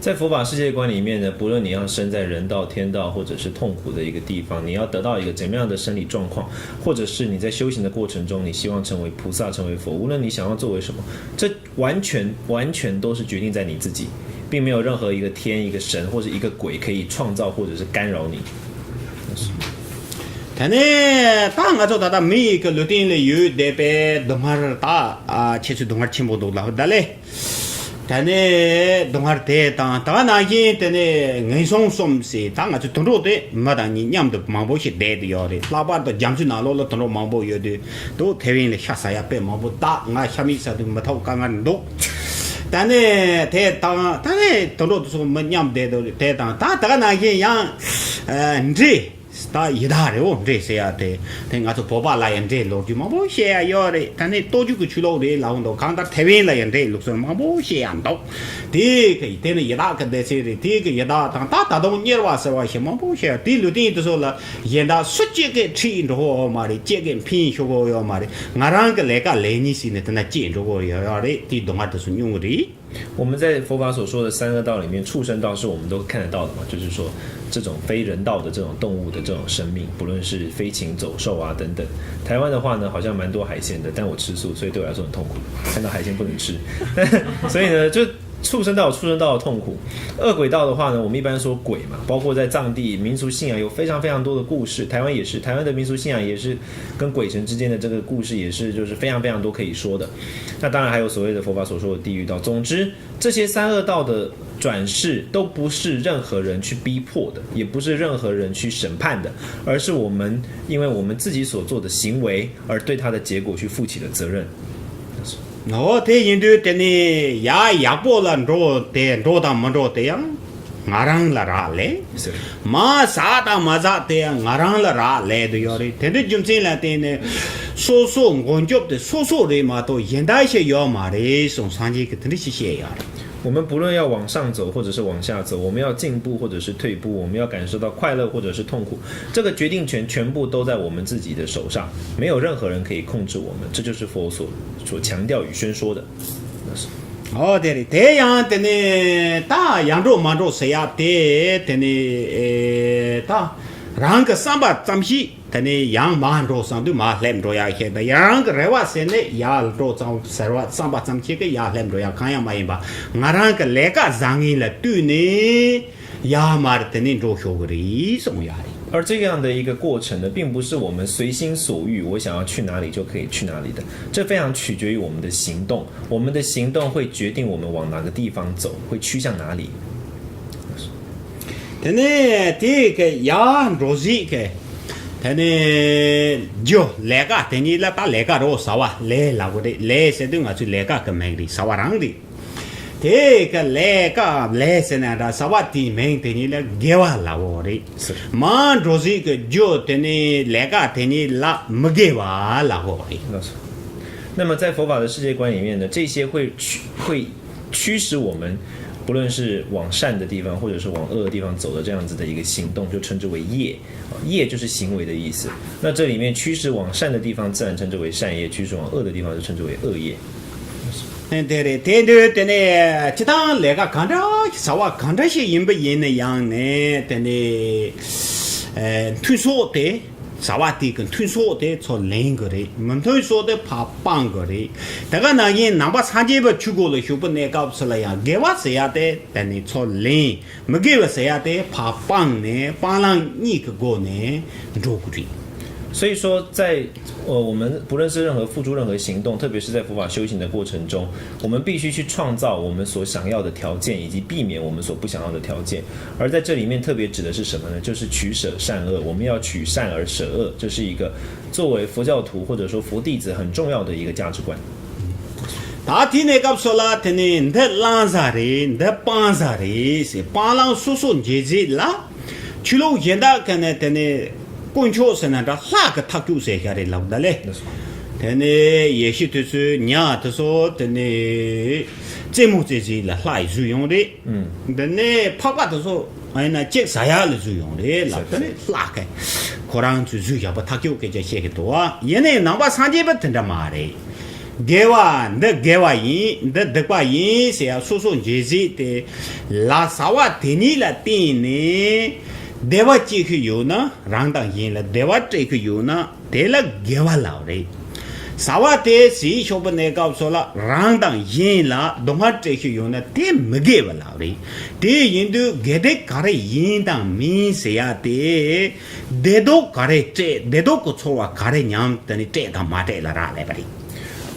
在佛法世界观里面呢，不论你要生在人道、天道，或者是痛苦的一个地方，你要得到一个怎么样的生理状况，或者是你在修行的过程中，你希望成为菩萨、成为佛，无论你想要作为什么，这完全完全都是决定在你自己，并没有任何一个天、一个神或者一个鬼可以创造或者是干扰你。ད་ནི་ད་ང་ཚོ་ད་ལྟ་མི་ཡི་གི་ལུས་རྟེན་ལ་ཡོད་བསྡད་པའི་སྡུག་བསྔལ། ད་ཨ་ཁྱེད་ཚོས་སྡུག་བསྔལ་ཆེན་པོ་འདུག་ལབ་ད་ལེ། ད་ནི་སྡུག་བསྔལ་དེ་དང་ད་ག་ནང་བཞིན་དེ་ནི་ངན་སོང་གསུམ་ཟེར། ད་ང་ཚོ་དུད་འགྲོ་དེ་མི་དང་གཉིས་མཉམ་དུ་མང་པོ་ཞིག་བསྡད་དེ་ཡོད་རེད། ལྷག་པར་དུ་རྒྱ་མཚོའི་ནང་ལོགས་ལ་དུད་འགྲོ་མང་པོ་ཡོད་དུས། དུ་ཐེ་ཝན་ལ་ཤ་ཟ་ཡག་དཔེ་མང་པོ། ད་ང་ཤ་མིག་ཟ་དུས་མི་ཐོག་དཀའ་ངལ་འདུག་ད་ནི་དེ་དང་ད་ནི་དུད་འགྲོ་དེ་ཚོ་མི་མཉམ་བསྡད་དུ་རེད། དེ་དང་ད་ད་ག་ནང་བཞིན་ཡང་འདྲེ། ད་ཡི་དྭགས་རེད་འོ། འདྲེ་ཟེར་ཡ་དེ་དེ་ང་ཚོ་བོད་པ་ལ་ཡང་འདྲེ་ལོ་རྒྱུས་མང་པོ་བཤད་ཡ་ཡོད་རེད། ད་ནི་ལྟོ་རྒྱུག་གི་ཆུ་ལོག་རེད་ལབ་འདུག་གང་ལྟར་ཐེ་ཝན་ལ་ཡང་འདྲེ་ལུགས་སྲོལ་མང་པོ་བཤད་ཡ་འདུག་དེ་གི་དེ་ནི་ཡི་དྭགས་ཀྱི་སྡེ་ཚན་རེད། དེ་གི་ཡི་དྭགས་དང་ད་ད་དུང་གཉེར་བ་ཟེར་བ་ཞིག་མང་པོ་བཤད་ཡ། དེའི་ལུས་རྟེན་དེ་ཚོ་ལ་གཞན་དག་སུ་གཅིག་གིས་ཁྲིད་འགྲོ་གི་ཡོད་མ་རེད། གཅིག་གིས་འཕེན་ཤོག་གི་ཡོད་མ་རེད། ང་རང་གི་ལས་ཀ་ལས་ཉིན་ཞིག་ནས་དེ་ན་སྐྱེས་འགྲོ་གི་ཡོད་རེད། དེའི་སྡུག་བསྔལ་དེ་ཚོ་མྱོང་གི་རེད།我们在佛法所说的三恶道里面，畜生道是我们都看得到的嘛，就是说这种非人道的这种动物的这种生命，不论是飞禽走兽啊等等。台湾的话呢，好像蛮多海鲜的，但我吃素，所以对我来说很痛苦，看到海鲜不能吃。所以呢，就畜生道有畜生道的痛苦，恶鬼道的话呢，我们一般说鬼嘛，包括在藏地民俗信仰有非常非常多的故事，台湾也是，台湾的民俗信仰也是跟鬼神之间的这个故事也是就是非常非常多可以说的。那当然还有所谓的佛法所说的地狱道。总之，这些三恶道的转世都不是任何人去逼迫的，也不是任何人去审判的，而是我们因为我们自己所做的行为而对他的结果去负起了责任。འོ་དེ་ཡིན་དུས་དེ་ནི་ཡ་ཡག་པོ་ལ་འགྲོ་དེ་འགྲོ་དང་མི་འགྲོ་དེ་ཡང་ང་རང་ལ་རག་ལས། མ་ཟ་དང་མ་ཟ་དེ་ཡང་ང་རང་ལ་རག་ལས་དུ་ཡོད་རེད། དེ་འདྲའི་རྒྱུ་མཚན་ལ་བརྟེན་ནས་སོ་སོ་མགོན་སྐྱོབ་དེ་སོ་སོ་རེད་མ་གཏོགས་གཞན་དག་ཞིག་ཡོད་མ་རེད་གསུངས། སངས་རྒྱས་ཀྱིས་དེ་འདྲ་ཞིག་བཤད་ཡོད་རེད། 我们不论要往上走，或者是往下走，我们要进步，或者是退步，我们要感受到快乐，或者是痛苦，这个决定权全部都在我们自己的手上，没有任何人可以控制我们。这就是佛所所强调与宣说的。ཨོ་དེ་རེད། དེ་ཡང་དེ་ནི་ད་ཡར་འགྲོ་མར་འགྲོ་ཟེར་ཡ་དེ་དེ་ནི་ཨེ་ད་རང་གི་བསམ་པ་ཙམ་ཞིག་དེ་ནི་ཡང་མར་འགྲོ་བསམ་དུས་མར་སླེབས་འགྲོ་ཡ་ཞིག་དང་། ཡང་རང་གི་རེ་བ་ཟེར་ནས་ཡར་འགྲོ་ཙམ་ཟེར་བ་བསམ་པ་ཙམ་ཞིག་གིས་ཡར་སླེབས་འགྲོ་ཡ་གང་ཡང་མ་ཡིན་པ། ང་རང་གི་ལས་ཀ་བཟང་ངན་ལ་ལྟོས་ནས་ཡར་མར་དེ་ནི་འགྲོ་ཤོག་གི་རེད་གསུངས་ཡ་རེད། 而这样的一个过程呢，并不是我们随心所欲，我想要去哪里就可以去哪里的，这非常取决于我们的行动。我们的行动会决定我们往哪个地方走，会趋向哪里。 དེ་ནས་དེ་གི་ཡར་འགྲོ་གཞིས་གི་དེ་ནས་རྒྱུ་ལས་ཀ་དེ་གཉིས་ལ་ད་ལས་ཀ་རོ་ཟ་བ་ལས་ལབ་གི་རེད། ལས་ཟེར་དུས་ང་ཚོའི་ལས་ཀ་གི་མིང་རེད། ཟ་བ་རང་རེད། དེ་གི་ལས་ཀ་ལས་ཟེར་ན་འདྲ། ཟ་བ་དེའི་མིང་དེ་གཉིས་ལ་དགེ་བ་ལབ་གི་རེད། མར་འགྲོ་གཞིས་གི་རྒྱུ་དེ་ནས་ལས་ཀ་དེ་གཉིས་ལ་མི་དགེ་བ་ལབ་གི་རེད། 那么在佛法的世界观里面呢，这些会驱会驱使我们，不论是往善的地方，或者是往恶的地方走的这样子的一个行动，就称之为业。啊，业就是行为的意思。那这里面驱使往善的地方，自然称之为善业；驱使往恶的地方，就称之为恶业。 དེ་རེད། དེ་འདྲ་དེ་ནས་སྤྱི་བཏང་ལས་ཀ་གང་འདྲ་ཞིག་བྱ་བ་གང་འདྲ་ཞིག་ཡིན་པ་ཡིན་ན་ཡང་ནས་དེ་ནས་ཨེ་མཐུན་ཕྱོགས་དེ། བྱ་བ་དེ་གི་མཐུན་ཕྱོགས་དེ་ཚུར་ལེན་དགོས་རེད། མི་མཐུན་ཕྱོགས་དེ་ཕར་སྤང་དགོས་རེད། དེ་ག་ནང་བཞིན་ནང་པ་སངས་རྒྱས་པའི་ཆོས་སྒོ་ལ་ཞུགས་པའི་གནས་སྐབས་སུ་ལ་ཡང་དགེ་བ་ཟེར་ཡ་དེ་དེ་ནས་ཚུར་ལེན། མི་དགེ་བ་ཟེར་ཡ་དེ་ཕར་སྤངས་ནས་སྤང་བླང་གཉིས་ཀྱི་སྒོ་ནས་འགྲོ་དགོས་རེད། 所以说在，呃，我们不论是任何付出任何行动，特别是在佛法修行的过程中，我们必须去创造我们所想要的条件，以及避免我们所不想要的条件。而在这里面特别指的是什么呢？就是取舍善恶，我们要取善而舍恶，这是一个作为佛教徒或者说佛弟子很重要的一个价值观。 ད་དེ་གནས་སྐབས་སུ་ལ་དེ་ནས་འདི་བླང་བྱ་རེད། འདི་སྤང་བྱ་རེད་ཟེར། སྤང་བླང་སོ་སོ་འབྱེད་བྱེད་ལ། ཆོས་ལུགས་གཞན་དག་གི་ནས་དེ་ནས་དཀོན་མཆོག་ཟེར་ན་འདྲ། ལྷ་གི་ཐག་གཅོད་ཟེར་བཞག་རེད་ལབ་ད་ལེ། དེ་ནས་ཡེ་ཤུ་དེ་ཚོས་ཉ་དེ་ཚོ་དེ་ནས་རྩེད་མོ་རྩེ་རྩིས་ལ་ལྷ་ཡི་བཟོས་ཡོང་རེད། ཨུམ། དེ་ནས་ཕག་པ་དེ་ཚོ་ཨ་ཡིན་ན་ཅིག་ཟ་ཡག་ལ་བཟོས་ཡོང་རེད་ལབ། དེ་ནས་ལྷ་གི་ཁོ་རང་ཚོས་བཟོས་བཞག་པ་ཐག་ཆོད་སྐད་ཆ་བཤད་གི་འདུག་བ། ཡིན་ནའི་ནང་པ་སངས་རྒྱས་པ་དེ་འདྲ་མ་རེད། དགེ་བ་འདི་དགེ་བ་ཡིན། འདི་སྡིག་པ་ཡིན་ཟེར་ཡ་སོ་སོ་འཇལ་རྩིས་དེ་ལ་བྱ་བ་དེ་ཉིད་ལ་བརྟེན་ནས་བདེ་བ་སྐྱེ་གི་ཡོད་ན། རང་དང་གཞན་ལ་བདེ་བ་སྤྲད་གི་ཡོད་ན། དེ་ལ་དགེ་བ་ལབ་རེད། བྱ་བ་དེ་བྱས་ཆོག་པ་གནས་སྐབས་སུ་ལ་རང་དང་གཞན་ལ་སྡུག་བསྔལ་སྤྲད་ཤེས་ཡོད་ན་དེ་མི་དགེ་བ་ལབ་རེད། དེ་ཡིན་དུས་དགེ་སྡིག་ག་རེ་ཡིན་དང་མིན་ཟེར་ཡ་དེ་བདེ་སྡུག་ག་རེ་སྤྲད། བདེ་སྡུག་གི་ཚོར་བ་ག་རེ་མྱངས། དེ་ནི་སྤྲད་དང་མ་སྤྲད་ལ་རག་ལས་པ་རེད།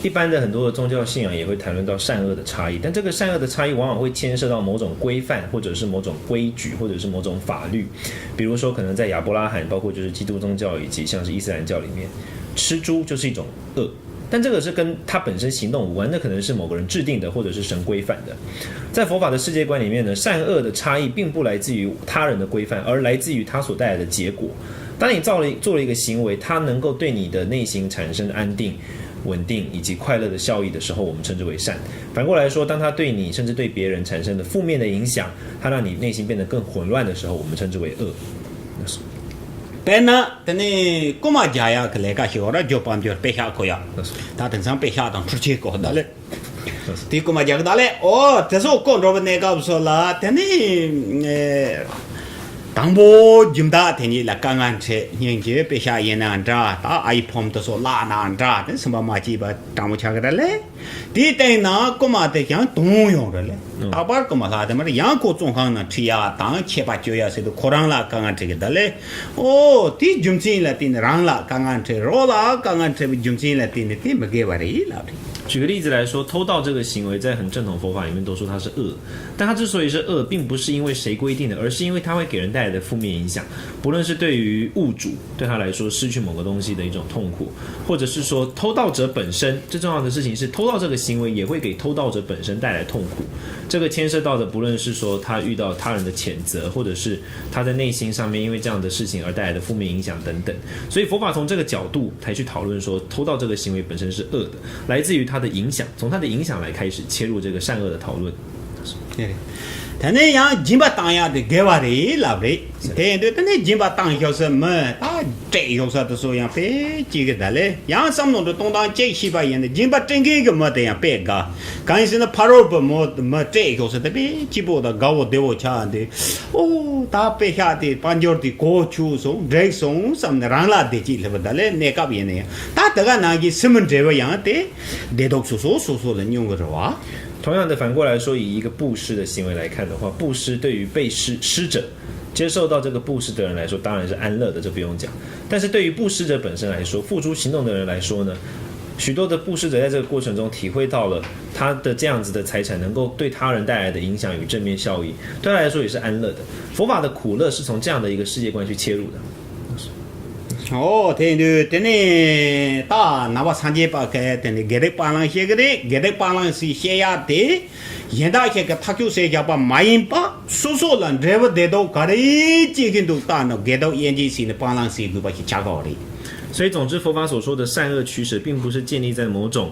一般的很多的宗教信仰也会谈论到善恶的差异，但这个善恶的差异往往会牵涉到某种规范，或者是某种规矩，或者是某种法律。比如说，可能在亚伯拉罕，包括就是基督宗教以及像是伊斯兰教里面，吃猪就是一种恶，但这个是跟他本身行动无关，那可能是某个人制定的，或者是神规范的。在佛法的世界观里面呢，善恶的差异并不来自于他人的规范，而来自于他所带来的结果。当你造了做了一个行为，它能够对你的内心产生安定、稳定以及快乐的效益的时候，我们称之为善。反过来说，当它对你甚至对别人产生了负面的影响，它让你内心变得更混乱的时候，我们称之为恶。 དཔེར་ན་དེ་ནས་རྐུ་མ་རྒྱག་ཡག་གི་ལས་ཀ་ཞིག་ཡོད་ར། རྒྱུ་སྤང་རྒྱུ་དཔེ་ཤག་རྐུ་ཡག་ད་དེང་སང་དཔེ་ཤག་དང་འཕྲུལ་ཆས་རྐུ་ད་ལས། དེ་རྐུ་མ་རྒྱག་གི་ད་ལས། ཨོ་དེ་ཚོ་རྐུ་འགྲོ་བའི་གནས་སྐབས་སུ་ལ་དེ་ནས་དང་པོ་རྒྱུ་འབྲས་དེ་ཉིད་ལ་དཀའ་ངལ་འཕྲད། སྙིང་རྗེ་དཔེ་ཤག་ཡིན་ན་འདྲ། ད་ཨ་ཡི་ཕོམ་དེ་ཚོ་བརླག་ན་འདྲ། དེ་སེམས་པ་མ་སྐྱིད་པ་དྲང་མོ་ཆགས་གི་ད་ལས། དེའི་སྟེང་ན་རྐུ་མ་དེ་ཀྱང་དོན་ཡོང་རེད་ལས། རྟག་པར་རྐུ་མ་ལྷག་དེ་མར་ཡང་ཁོ་བཙོན་ཁང་ནང་ཁྲིད་ཡག་དང་ཆད་པ་གཅོད་ཡག་ཟེར་དུས་ཁོ་རང་ལ་དཀའ་ངལ་འཕྲད་གི་ད་ལས། ཨོ་དེའི་རྒྱུ་མཚན་ལ་བརྟེན་ནས་རང་ལ་དཀའ་ངལ་འཕྲད། རོགས་ལ་དཀའ་ངལ་འཕྲད་པའི་རྒྱུ་མཚན་ལ་བརྟེན་ནས་དེ་མི་དགེ་བ་རེད་ལབ་རེད། 举个例子来说，偷盗这个行为在很正统佛法里面都说它是恶，但它之所以是恶，并不是因为谁规定的，而是因为它会给人带来的负面影响。不论是对于物主，对他来说失去某个东西的一种痛苦，或者是说偷盗者本身，最重要的事情是偷盗这个行为也会给偷盗者本身带来痛苦。这个牵涉到的，不论是说他遇到他人的谴责，或者是他在内心上面因为这样的事情而带来的负面影响等等。所以佛法从这个角度才去讨论说，偷盗这个行为本身是恶的，来自于它的影响，从它的影响来开始切入这个善恶的讨论。 དེ་ནས་ཡང་སྦྱིན་པ་བཏང་ཡག་དེ་དགེ་བ་རེད་ལབ་རེད། དེ་ཡིན་དུས་དེ་ནས་སྦྱིན་པ་བཏང་ཞོག་ས་མི་ད་སྤྲད་ཞོག་ས་དེ་ཚོ་ཡང་དཔེ་སྐྱིད་གི་ད་ལས། ཡང་བསམ་བློ་འདྲ་གཏོང་སྟངས་གཅིག་ཤེས་པ་ཡིན་ན་སྦྱིན་པ་སྤྲད་མཁན་གྱི་མི་དེ་ཡང་དཔེ་དགའ། གང་ཡིན་ཟེར་ན་ཕ་རོལ་པོ་མོ་མི་སྤྲད་ཞོག་ས་དེ་དཔེ་སྐྱིད་པོ་དང་དགའ་བོ་བདེ་བོ་ཆགས་འདི། ཨོ་ད་དཔེ་ཤག་དེ་དཔལ་འབྱོར་དེ་གོ་ཆུག་སོང་འགྲིག་སོང་བསམ་ནས་རང་ལ་བདེ་སྐྱིད་སླེབས་པ་ད་ལས། གནས་སྐབས་ཡིན་ན་ཡང་ད་དེ་ག་ནང་གི་སེམས་མི་འབྲེལ་བ་ཡང་དེ་བདེ་སྡུག་སོ་སོ་སོ་སོ་ལ་མྱོང་གི་རེད་བ། 同样的，反过来说，以一个布施的行为来看的话，布施对于被施施者，接受到这个布施的人来说，当然是安乐的，这不用讲。但是对于布施者本身来说，付出行动的人来说呢，许多的布施者在这个过程中体会到了他的这样子的财产能够对他人带来的影响与正面效益，对他来说也是安乐的。佛法的苦乐是从这样的一个世界观去切入的。 ཨོ་དེ་ཡིན་དུས་དེ་ནས་ད་ནང་པ་སངས་རྒྱས་པ་གིས་དེ་ནས་དགེ་སྡིག་སྤང་བླང་བཤད་གི་རེད། དགེ་སྡིག་སྤང་བླང་ཟེར་བཤད་ཡག་དེ་གཞན་དག་ཞིག་གིས་ཐག་གཅོད་བྱས་བཞག་པ་མ་ཡིན་པ། སོ་སོ་ལ་འབྲས་བུ་བདེ་སྡུག་ག་རེ་སྐྱེ་གི་འདུག་ལྟ་ན་དགེ་སྡིག་དབྱེ་འབྱེད་བྱས་ནས་སྤང་བླང་བྱེད་དགོས་པ་ཞིག་ཆགས་ཀྱི་རེད། 所以，总之，佛法所说的善恶取舍，并不是建立在某种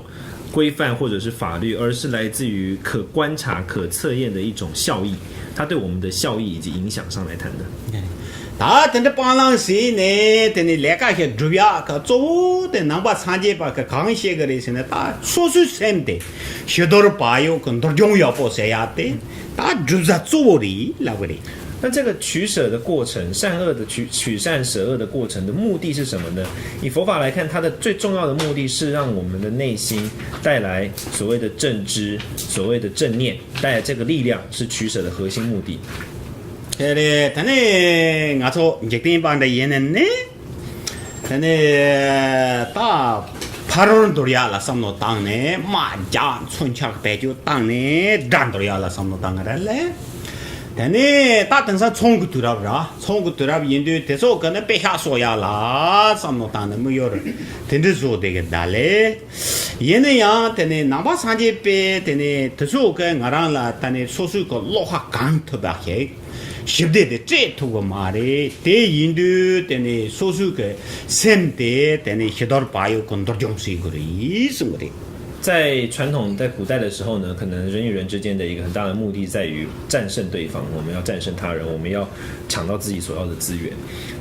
规范或者是法律，而是来自于可观察、可测验的一种效益，它对我们的效益以及影响上来谈的。 ད་དེ་འདྲ་སྤང་བླང་བྱས་ནས་དེ་ནས་ལས་ཀ་ཞིག་སྒྲུབ་ཡག་གི་གཙོ་བོ་དེ་ནང་པ་སངས་རྒྱས་པ་གིས་གང་བཤད་གི་རེད་ཟེར་ན། ད་སོ་སོའི་སེམས་དེ་ཕྱི་དོར་བག་ཡོད་ཀྱི་འདུལ་སྦྱོང་ཡག་པོ་བྱེད་ཡག་དེ་ད་སྒྲུབ་བྱ་གཙོ་བོ་རེད་ལབ་གི་རེད། 那这个取舍的过程，善恶的取取善舍恶的过程的目的是什么呢？以佛法来看，它的最重要的目的是让我们的内心带来所谓的正知、所谓的正念，带来这个力量是取舍的核心目的。 དེ་རེད། དེ་ནས་ང་ཚོ་འཇིག་རྟེན་པ་འདྲ་ཡིན་ནས་ནི། དེ་ནས་ད་ཕ་རོལ་འདོར་ཡག་ལ་བསམ་བློ་བཏང་ནས། དམག་རྒྱག་མཚོན་ཆ་བེད་སྤྱོད་བཏང་ནས་དགྲ་འདོར་ཡག་ལ་བསམ་བློ་བཏང་གི་རེད་ལས། དེ་ནས་ད་དེང་སང་ཚོང་གི་དུས་རབས་ར། ཚོང་གི་དུས་རབས་ཡིན་དུས་དེ་ཚོ་གི་ནི་དཔེ་ཤག་གསོ་ཡག་ལ་བསམ་བློ་བཏང་ནས་དམིགས་ཡུལ་དེ་འདྲ་བཟོ་བསྡད་གི་ད་ལས། ཡིན་ན་ཡང་དེ་ནས་ནང་པ་སངས་རྒྱས་པས་དེ་ནས་དེ་ཚོ་གི་ང་རང་ལ་ད་ནས་སོ་སོའི་གི་བློ་ཁ་གང་ཐུབ་པ་ཞིག་ཞི་བདེ་དེ་སྤྲད་ཐུབ་གི་མ་རེད། དེ་ཡིན་དུས་དེ་ནས་སོ་སོའི་གི་སེམས་དེ་དེ་ནས་ཞི་དུལ་བག་ཡོད་གི་འདུལ་སྦྱོང་བྱེད་དགོས་རེད་གསུང་གི་རེད། 在传统，在古代的时候呢，可能人与人之间的一个很大的目的在于战胜对方。我们要战胜他人，我们要抢到自己所要的资源。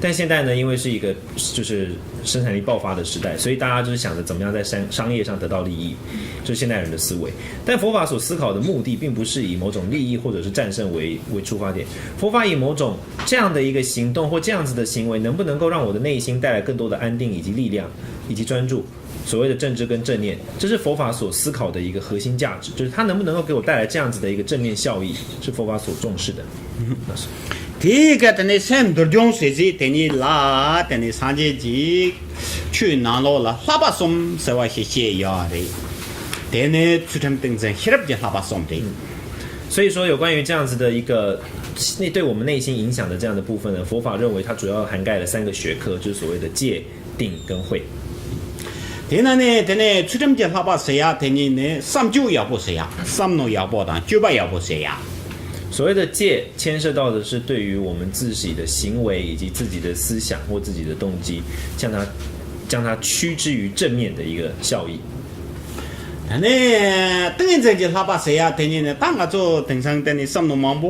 但现代呢，因为是一个生产力爆发的时代，所以大家就是想着怎么样在商业上得到利益，就是现代人的思维。但是我们的内心应该是对我们的内心，我们的内心应该是对我们的内心有信仰，我们的内心应该是对我们的内心有信仰。所以说，有关于这样子的一个，那对我们的内心影响的这样的部分呢，佛法是思考的目的在于战胜对方。我们要战胜对方，我们要取舍道理的老师，是佛法所重视的。 但佛法所思考的目的并不是以某种利益或者是战胜为为出发点，佛法以某种这样的一个行动或这样子的行为，能不能够让我的内心带来更多的安定以及力量以及专注。所谓的正知跟正念，这是佛法所思考的一个核心价值，就是它能不能够给我带来这样子的一个正面效益，是佛法所重视的。 དེའི་སྐད་དེ་ནས་སེམས་འདུལ་སྦྱོང་ཟེར་ཟིག་དེ་ཉིད་ལ་དེ་ནས་སངས་རྒྱས་ཀྱིས་ཆོས་ནང་ལོགས་ལ་བསླབ་པ་གསུམ་ཟེར་བ་ཞིག་བཤད་ཡོད་རེད། དེ་ནི་ཚུལ་ཁྲིམས་ཏིང་འཛིན་ཤེས་རབ་ཀྱི་བསླབ་པ་གསུམ་རེད། 所以说，有关于这样子的一个内对我们内心影响的这样的部分呢，佛法认为它主要涵盖了三个学科，就是所谓的戒、定跟慧。 དེ་ན་ནི་དེ་ནས་ཚུལ་ཁྲིམས་ཀྱི་བསླབ་པ་ཟེར་ཡག་དེ་ཉིད་ནི་བསམ་སྤྱོད་ཡག་པོ་ཟེར་ཡག་བསམ་མནོ་ཡག་པོ་དང་སྤྱོད་པ་ཡག་པོ་ཟེར་ཡག 所谓的戒，牵涉到的是对于我们自己的行为以及自己的思想或自己的动机，将它将它趋之于正面的一个效益。 ད་ནི་ཏིང་ངེ་འཛིན་གྱི་བསླབ་པ་ཟེར་ཡག་དེ་ཉིད་ནི་ད་ང་ཚོ་དེང་སང་དེ་ནི་བསམ་བློ་མང་པོ་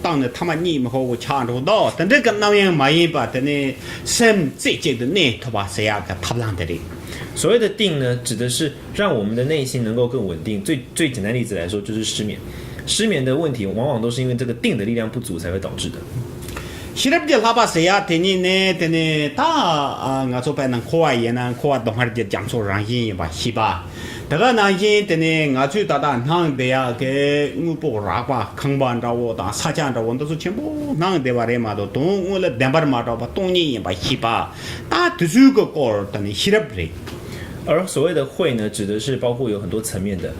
བཏང་ནས་ཐ་མ་གཉིད་མི་ཁུག་པོ་ཆགས་འགྲོ་འདུག་དེ་འདྲ་གི་རྣམ་གཡེང་མ་ཡིན་པ་དེ་ནི་སེམས་རྩེ་གཅིག་ཏུ་གནས་ཐུབ་པ་ཟེར་ཡག་གི་ཐབས་ལམ་དེ་རེད། 所谓的定呢，指的是让我们的内心能够更稳定。最最简单例子来说，就是失眠。失眠的问题，往往都是因为这个定的力量不足才会导致的。 ཤེས་རབ་ཀྱི་བསླབ་པ་ཟེར་ཡག་དེ་ཉིད་ནི་དེ་ནི་ད་ང་ཚོ་དཔེར་ན་འཁོར་བ་ཡིན་ན་འཁོར་བ་སྡུག་བསྔལ་གྱི་རྒྱ་མཚོ་རང་བཞིན་ཡིན་པ་ཤེས་པ། དེ་ག་ནང་བཞིན་དེ་ནི་ང་ཚོས་ད་ལྟ་སྣང་བསྡད་ཡག་གི་དངོས་པོ་རགས་པ་ཁང་པ་འདྲ་བོ་དང་ས་ཆ་འདྲ་བོ་འདི་ཚོ་ཆེན་པོ་སྣང་བསྡད་པ་རེད་མ་གཏོགས་དོན་དངོས་ལ་བདེན་པར་མ་གྲུབ་པ་སྟོང་ཉིད་ཡིན་པ་ཤེས་པ། ད་དེ་ཚོའི་གི་སྐོར་དེ་ནི་ཤེས་རབ་རེད། 而所谓的慧呢，指的是包括有很多层面的。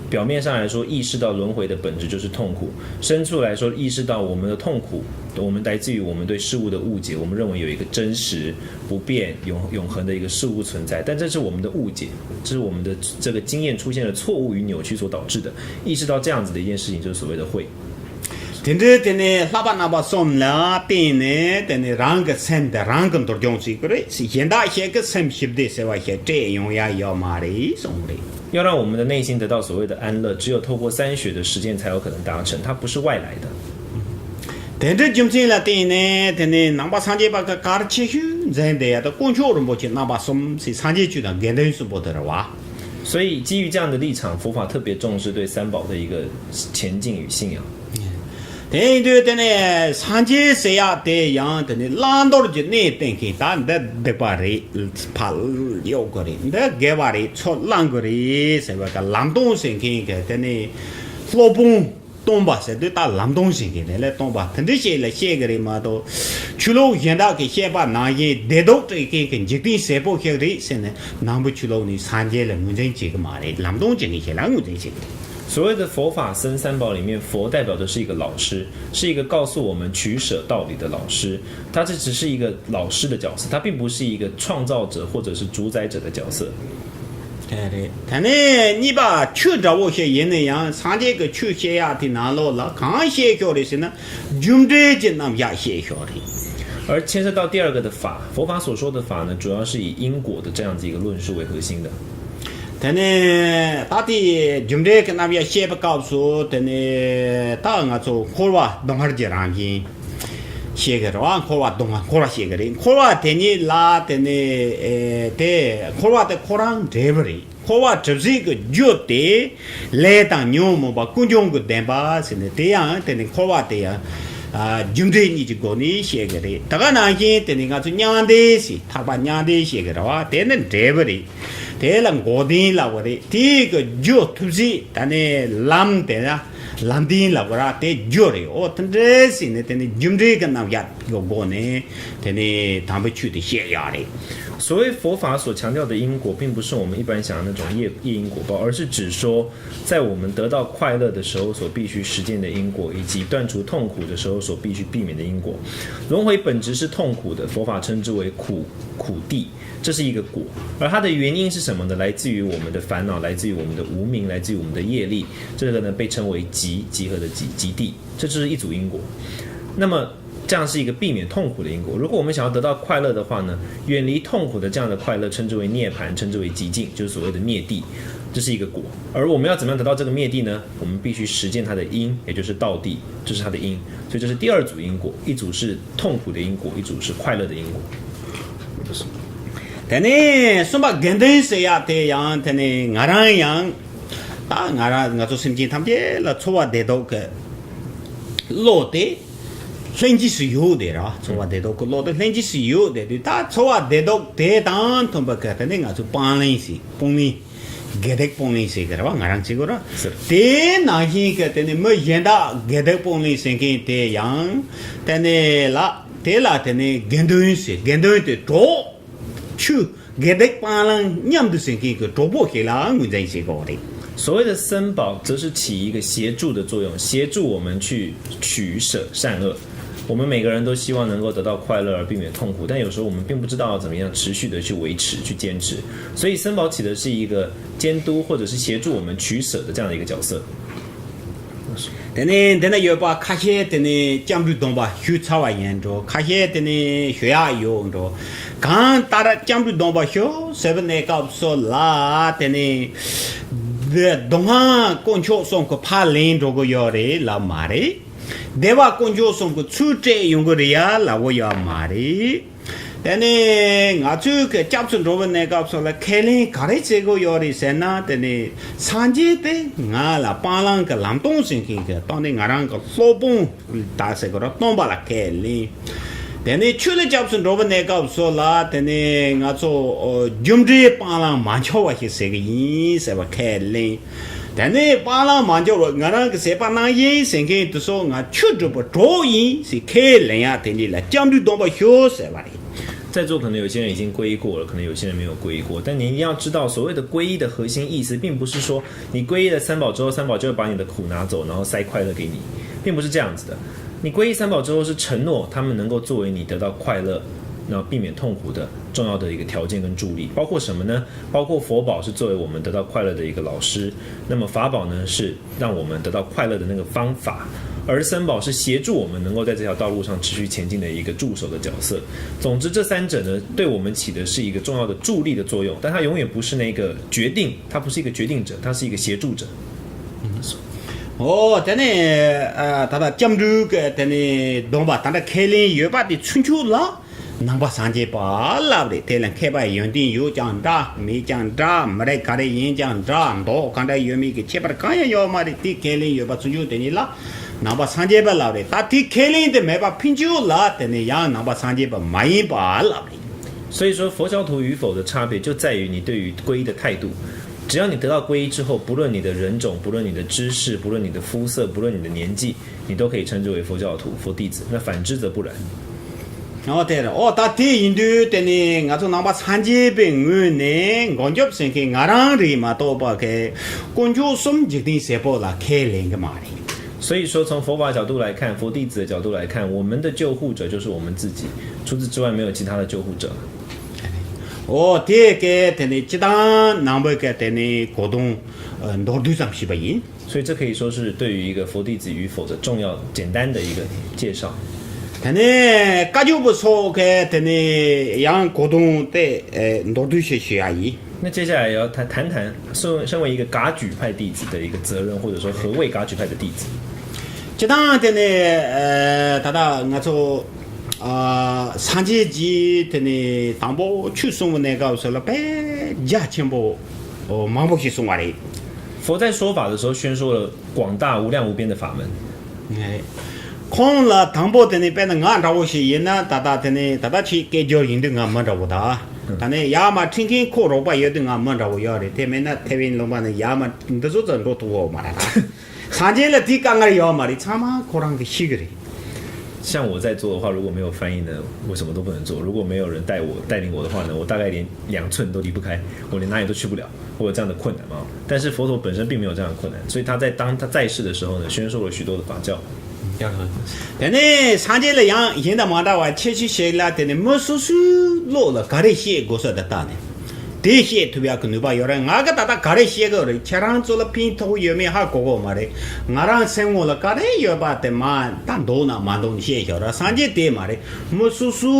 表面上来说，意识到轮回的本质就是痛苦；深处来说，意识到我们的痛苦，我们来自于我们对事物的误解，我们认为有一个真实、不变、永永恒的一个事物存在，但这是我们的误解，这是我们的这个经验出现了错误与扭曲所导致的。意识到这样子的一件事情，就是所谓的慧。 དེ་འདྲའི་དེ་ནས་བསླབ་པ་རྣམ་པ་གསུམ་ལ་བརྟེན་ནས་དེ་ནས་རང་གི་སེམས་དེ་རང་གི་འདུལ་སྦྱོང་བྱེད་དགོས་རེད། གཞན་དག་ཞིག་གི་སེམས་ཞི་བདེ་ཟེར་བ་ཞིག་སྤྲད་ཡོང་ཡ་ཡོད་མ་རེད་གསུངས་རེད། 要让我们的内心得到所谓的安乐，只有透过三学的实践才有可能达成，它不是外来的。 དེ་འདྲའི་རྒྱུ་མཚན་ལ་བརྟེན་ནས་དེ་ནས་ནང་པ་སངས་རྒྱས་པ་གི་གལ་ཆེ་ཤོས་འཛིན་བསྡད་ཡ་དེ་དཀོན་མཆོག་རིན་པོ་ཆེ་རྣམ་པ་གསུམ་ཟེར་སངས་རྒྱས་བཅུ་དང་དགེ་འདུན་གསུམ་པོ་དེ་རེད་བ། 所以基于这样的立场，佛法特别重视对三宝的一个虔敬与信仰。 དེ་ཡིན་དུས་དེ་ནས་སངས་རྒྱས་ཟེར་ཡག་དེ་ཡང་དེ་ནས་བླང་དོར་གྱི་གནས་བསྟན་མཁན་ད་འདི་སྡིག་པ་རེད། ཕར་གཡོག་དགོས་རེད། འདི་དགེ་བ་རེད། ཚུར་བླང་དགོས་རེད་ཟེར་བ་ག་ལམ་སྟོན་ཟེར་མཁན་གི་དེ་ནས་སློབ་དཔོན་སྟོན་པ་ཟེར་དུས་ད་ལམ་སྟོན་ཟེར་མཁན་དེ་ལས་སྟོན་པ་དེ་འདྲ་ཞིག་ལ་བཤད་གི་རེད་མ་གཏོགས། ཆོས་ལུགས་གཞན་དག་གིས་བཤད་པ་ནང་བཞིན་བདེ་སྡུག་སྤྲད་མཁན་གི་འཇིག་རྟེན་ཟེར་པོ་ཞིག་རེད་ཟེར་ནས་ནང་པའི་ཆོས་ལུགས་ནས་སངས་རྒྱས་ལ་ངོས་འཛིན་བྱེད་གི་མ་རེད། ལམ་སྟོན་བྱེད་མཁན་ཞིག་ལ་ངོས་འཛིན་བྱེད་གི་རེད། 所谓的佛法僧三宝里面，佛代表的是一个老师，是一个告诉我们取舍道理的老师。他这只是一个老师的角色，他并不是一个创造者或者是主宰者的角色。 དེ་རེད། དེ་ནས་གཉིས་པ་ཆོས་འདྲ་བོ་ཞིག་ཡིན་ན་ཡང་སངས་རྒྱས་ཀྱི་ཆོས་བཤད་ཡག་དེ་ནང་ལོགས་ལ་གང་བཤད་ཤོག་རེད་ཟེར་ན་རྒྱུ་འབྲས་ཀྱི་རྣམ་གཞག་བཤད་ཤོག་རེད། 而牵涉到第二个的法，佛法所说的法呢，主要是以因果的这样子一个论述为核心的。 དེ་ནས་ད་ལྟའི་རྒྱུ་འབྲས་ཀྱི་རྣམ་གཞག་བཤད་པའི་སྐབས་སུ་དེ་ནས་ད་ང་ཚོ་འཁོར་བ་སྡུག་བསྔལ་གྱི་རང་བཞིན་བཤད་གི་རེད་བ། འཁོར་བ་སྡུག་བསྔལ་འཁོར་བ་བཤད་གི་རེད། འཁོར་བ་དེ་ཉིད་ལ་དེ་ནས་ཨེ་དེ་འཁོར་བ་དེ་ཁོ་རང་འབྲས་བུ་རེད། འཁོར་བ་གྲུབ་ཟིན་གྱི་རྒྱུ་དེ་ལས་དང་ཉོན་མོངས་པ་ཀུན་འབྱུང་གི་བདེན་པ་ཟེར་ནས་དེ་ཡང་དེ་ནས་འཁོར་བ་དེ་ཡང་ཨ་རྒྱུ་འབྲས་གཉིས་ཀྱི་སྒོ་ནས་བཤད་གི་རེད། ད་ག་ནང་བཞིན་དེ་ནས་ང་ཚོ་མྱང་འདས་ཟེར་ཐར་པ་མྱང་འདས་བཤད་གི་རེད་བ། དེ་ནི་འབྲས་བུ་རེད། དེ་ལ་འགོག་བདེན་ལབ་པ་རེད། དེའི་གི་རྒྱུ་ཐུབ་ཚད་ད་ནི་ལམ་དེ་ན་ལམ་བདེན་ལབ་པ་ར་དེ་རྒྱུ་རེད། ཨོ་དེ་འདྲ་ཟེར་ནས་དེ་ནི་རྒྱུ་འབྲས་ཀྱི་རྣམ་གཞག་གི་སྒོ་ནས་དེ་ནི་དམ་པའི་ཆོས་དེ་བཤད་ཡག་རེད། 所谓佛法所强调的因果，并不是我们一般想的那种业业因果报，而是指说，在我们得到快乐的时候所必须实践的因果，以及断除痛苦的时候所必须避免的因果。轮回本质是痛苦的，佛法称之为苦苦地，这是一个果。而它的原因是什么呢？来自于我们的烦恼，来自于我们的无明，来自于我们的业力。这个呢，被称为集，集合的集，集地。这就是一组因果。那么这样是一个避免痛苦的因果。如果我们想要得到快乐的话呢，远离痛苦的这样的快乐，称之为涅槃，称之为寂静，就是所谓的灭地，这是一个果。而我们要怎么样得到这个灭地呢？我们必须实践它的因，也就是道地，这是它的因。所以这是第二组因果，一组是痛苦的因果，一组是快乐的因果。དེ་ནས་གསུམ་པ་དགེ་འདུན་ཟེར་ཡ་དེ་ཡང་དེ་ནས་ང་རང་ཡང་ད་ང་རང་ང་ཚོ་སེམས་ཅན་ཐམས་ཅད་ལ་འཚོ་བ་བདེ་སྡུག་གི་བློ་དེ་ལྷན་སྐྱེས་སུ་ཡོད་དེ་ར། འཚོ་བ་བདེ་སྡུག་གི་བློ་དེ་ལྷན་སྐྱེས་སུ་ཡོད་དེ་དུས་ད་འཚོ་བ་བདེ་སྡུག་དེ་དང་མཐུན་པ་གི་དེ་ནས་ང་ཚོ་སྤང་ལེན་ཟེར་སྤང་ལེན། དགེ་སྡིག་སྤང་ལེན་ཟེར་གི་ར་བ་ང་རང་གཅིག་གོ་ར། དེ་ནང་བཞིན་གི་དེ་ནས་མི་གཞན་དག་དགེ་སྡིག་སྤང་ལེན་ཟེར་མཁན་དེ་ཡང་དེ་ནས་ལ་དེ་ལ་དེ་ནས་དགེ་འདུན་ཟེར། དགེ་འདུན་དེ་གྲོགས། ཆུ་དགེ་སྡིག་སྤང་བླང་མཉམ་དུ་ཟིན་མཁན་གྱི་གྲོགས་པོ་ཞིག་ལ་ངོས་འཛིན་བྱེད་དགོས་རེད། 所谓的僧宝，则是起一个协助的作用，协助我们去取舍善恶。我们每个人都希望能够得到快乐而避免痛苦，但有时候我们并不知道要怎么样持续的去维持、去坚持，所以僧宝起的是一个监督或者是协助我们取舍的这样的一个角色。 དེ་ནས་འདི་ན་ཡོད་པ་ཁ་ཤས་དེ་ནས་སྐྱབས་འགྲོའི་སྡོམ་པ་ཞུས་ཚར་བ་ཡིན་འགྲོ། ཁ་ཤས་དེ་ནས་ཞུ་ཡག་ཡོད་འགྲོ། གང་ལྟར་སྐྱབས་འགྲོའི་སྡོམ་པ་ཞུ་ཟེར་བའི་གནས་སྐབས་སུ་ལ་དེ་ནས་འདི་མདོ་སྔགས་དཀོན་མཆོག་གསུམ་གྱི་ཕར་ལེན་འགྲོ་གི་ཡོད་རེད་ལབ་མ་རེད། བདེ་བ་དཀོན་མཆོག་གསུམ་གྱི་ཚུལ་སྤྲད་ཡོང་གི་རེད་ཡ་ལབ་གི་ཡོད་མ་རེད། དེ་ནས་ང་ཚོའི་གི་སྐྱབས་སུ་འགྲོ་བའི་གནས་སྐབས་སུ་ལ་ཁས་ལེན་ག་རེ་བྱེད་དགོས་ཡོད་རེད་ཟེར་ན། དེ་ནས་སངས་རྒྱས་དེ་ང་ལ་སྤང་བླང་གི་ལམ་སྟོན་ཟེར་མཁན་གི་སྟེང་ནས་ང་རང་གི་སློབ་དཔོན་ད་ཟེར་གི་ར་སྟོན་པ་ལ་ཁས་ལེན། དེ་ནས་ཆོས་ལ་སྐྱབས་སུ་འགྲོ་བའི་གནས་སྐབས་སུ་ལ་དེ་ནས་ང་ཚོ་རྒྱུ་འབྲས་སྤང་བླང་མ་འཆོལ་བ་ཞིག་ཟེར་གི་ཡིན་ཟེར་བ་ཁས་ལེན། དེ་ནས་སྤང་བླང་མ་འཆོལ་བ་ང་རང་གི་ཟས་པ་གནང་ཡིན་ཟེར་མཁན་དེ་ཚོ་ང་ཆོས་སྒྲུབ་པ་གྲོགས་ཡིན་ཟེར་ཁས་ལེན་ཡ་དེ་འདྲ་ལ་སྐྱབས་འགྲོའི་སྡོམ་པ་ཞུ་ཟེར་བ་རེད། 在座可能有些人已经皈依过了，可能有些人没有皈依过，但你一定要知道，所谓的皈依的核心意思，并不是说你皈依了三宝之后，三宝就会把你的苦拿走，然后塞快乐给你，并不是这样子的。你皈依三宝之后，是承诺他们能够作为你得到快乐，然后避免痛苦的重要的一个条件跟助力，包括什么呢？包括佛宝是作为我们得到快乐的一个老师，那么法宝呢是让我们得到快乐的那个方法，而三宝是协助我们能够在这条道路上持续前进的一个助手的角色。总之，这三者呢，对我们起的是一个重要的助力的作用，但它永远不是那个决定，它不是一个决定者，它是一个协助者。 ཨོ་དེ་ནས་ད་ལྟ་སྐྱབས་འགྲོའི་གི་དེ་ནས་སྡོམ་པ་ད་ལྟ་ཁས་ལེན་ཡོད་པ་དེ་ཚུན་ཆོད་ལ། ནང་པ་སངས་རྒྱས་པ་ལབ་རེད། དེ་ལ་མཁས་པ་ཡོན་ཏན་ཡོད་ཀྱང་འདྲ། མེད་ཀྱང་འདྲ། མི་རིགས་ག་རེ་ཡིན་ཀྱང་འདྲ། མདོག་ག་འདྲ་ཡོད་མེད་ཀྱི་ཁྱད་པར་གང་ཡང་ཡོད་མ་རེད། དེ་ཁས་ལེན་ཡོད་པ་ཚུན་ཆོད་དེ་ཉིད་ལ་ནང་པ་སངས་རྒྱས་པ་ལབ་རེད། ད་དེ་ཁས་ལེན་དེ་མེད་པ་ཕུན་ཆོད་ལ་དེ་ནི་ཡང་ནང་པ་སངས་རྒྱས་པ་མ་ཡིན་པ་ལབ་རེད། 所以说，佛教徒与否的差别就在于你对于皈依的态度。只要你得到皈依之后，不论你的人种，不论你的知识，不论你的肤色，不论你的年纪，你都可以称之为佛教徒、佛弟子。那反之则不然。 ཨོ་དེ་རེད། ཨོ་ད་དེ་ཡིན་དུས་དེ་ནི་ང་ཚོ་ནང་པ་སངས་རྒྱས་པའི་ངོས་ནས་མགོན་སྐྱབས་ཟེར་མཁན་ང་རང་རེད་མ་གཏོགས་པ་གི་དཀོན་མཆོག་གསུམ་འཇིག་རྟེན་ཟེར་པོ་ལ་ཁས་ལེན་གི་མ་རེད། 所以说，从佛法角度来看，佛弟子的角度来看，我们的救护者就是我们自己，除此之外没有其他的救护者了。 ཨོ་དེ་གི་དེ་ནི་སྤྱི་བཏང་ནང་པའི་གི་དེ་ནི་གོ་དོན་མདོར་བསྡུས་ཙམ་ཞུས་པ་ཡིན། 所以这可以说是对于一个佛弟子与否的重要简单的一个介绍。 དེ་ནས་བཀའ་བརྒྱུད་པ་སོགས་ཀྱི་དེ་ནས་ཡང་གོ་དོན་དེ་མདོར་བསྡུས་ཤིག་ཞུ་ཡ་ཡིན། 那接下来要谈谈谈，身身为一个噶举派弟子的一个责任，或者说和位噶举派的弟子，你都可以称之为佛教徒、佛弟子。 སྤྱི་བཏང་དེ་ནས་ད་ལྟ་ང་ཚོ་སངས་རྒྱས་ཀྱིས་དེ་ནས་དང་པོ་ཆོས་གསུང་བའི་གནས་སྐབས་སུ་ལ་དཔེ་རྒྱ་ཆེན་པོ་མང་པོ་ཞིག་གསུང་བ་རེད། 佛在说法的时候宣说了广大无量无边的法门。 ཁོང་ལ་དང་པོ་དེ་ནས་དཔེར་ན་ང་འདྲ་བོ་ཞིག་ཡིན་ན་ད་ལྟ་དེ་ནས་ད་ལྟ་ཆེས་སྐད་སྒྱུར་ཡིན་དུས་ང་མི་འདྲ་བོ་ད། ད་ནས་ཡར་མར་ཁྲིད་མཁན་ཁོ་རོགས་པ་ཡོད་དུས་ང་མི་འདྲ་བོ་ཡོད་རེད། དེ་མེད་ན་ཐེ་ཝན་ལུང་པ་ནས་ཡར་མར་འདི་ཚོ་ཚོ་འགྲོ་ཐུབ་བོ་མ་རེད་ད། སངས་རྒྱས་ལ་དེའི་དཀའ་ངལ་ཡོད་མ་རེད། ཚང་མ་ཁོ་རང་གིས་ཤེས་གི་རེད། 像我在做的话，如果没有翻译呢，我什么都不能做。如果没有人带我带领我的话呢，我大概连两寸都离不开，我连哪里都去不了，我有这样的困难嘛。但是佛陀本身并没有这样的困难，所以他在当他在世的时候呢，宣说了许多的法教。 དེ་ནས་སངས་རྒྱས་ལ་ཡང་གཞན་དང་མ་འདྲ་བ་ཁྱད་ཆོས་ཤིག་ལ། དེ་ནས་མི་སོ་སོའི་བློ་ལ་ག་རེ་བཤད་དགོས་ས་དེ་བལྟས་ནས་དེ་བཤད་ཐུབ་ཡག་གི་ནུས་པ་ཡོད་རེད། ང་གི་ད་ལྟ་ག་རེ་བཤད་གི་རེད། ཁྱེད་རང་ཚོ་ལ་ཕན་ཐོགས་ཡོད་མེད་ཧ་གོ་གོ་མ་རེད། ང་རང་སེམས་ངོ་ལ་ག་རེ་ཡོད་པ་དེ་མ་ད་འདུག་ན་མ་འདུག་ན་བཤད་ཤོག་ར། སངས་རྒྱས་དེ་མ་རེད། མི་སོ་སོ་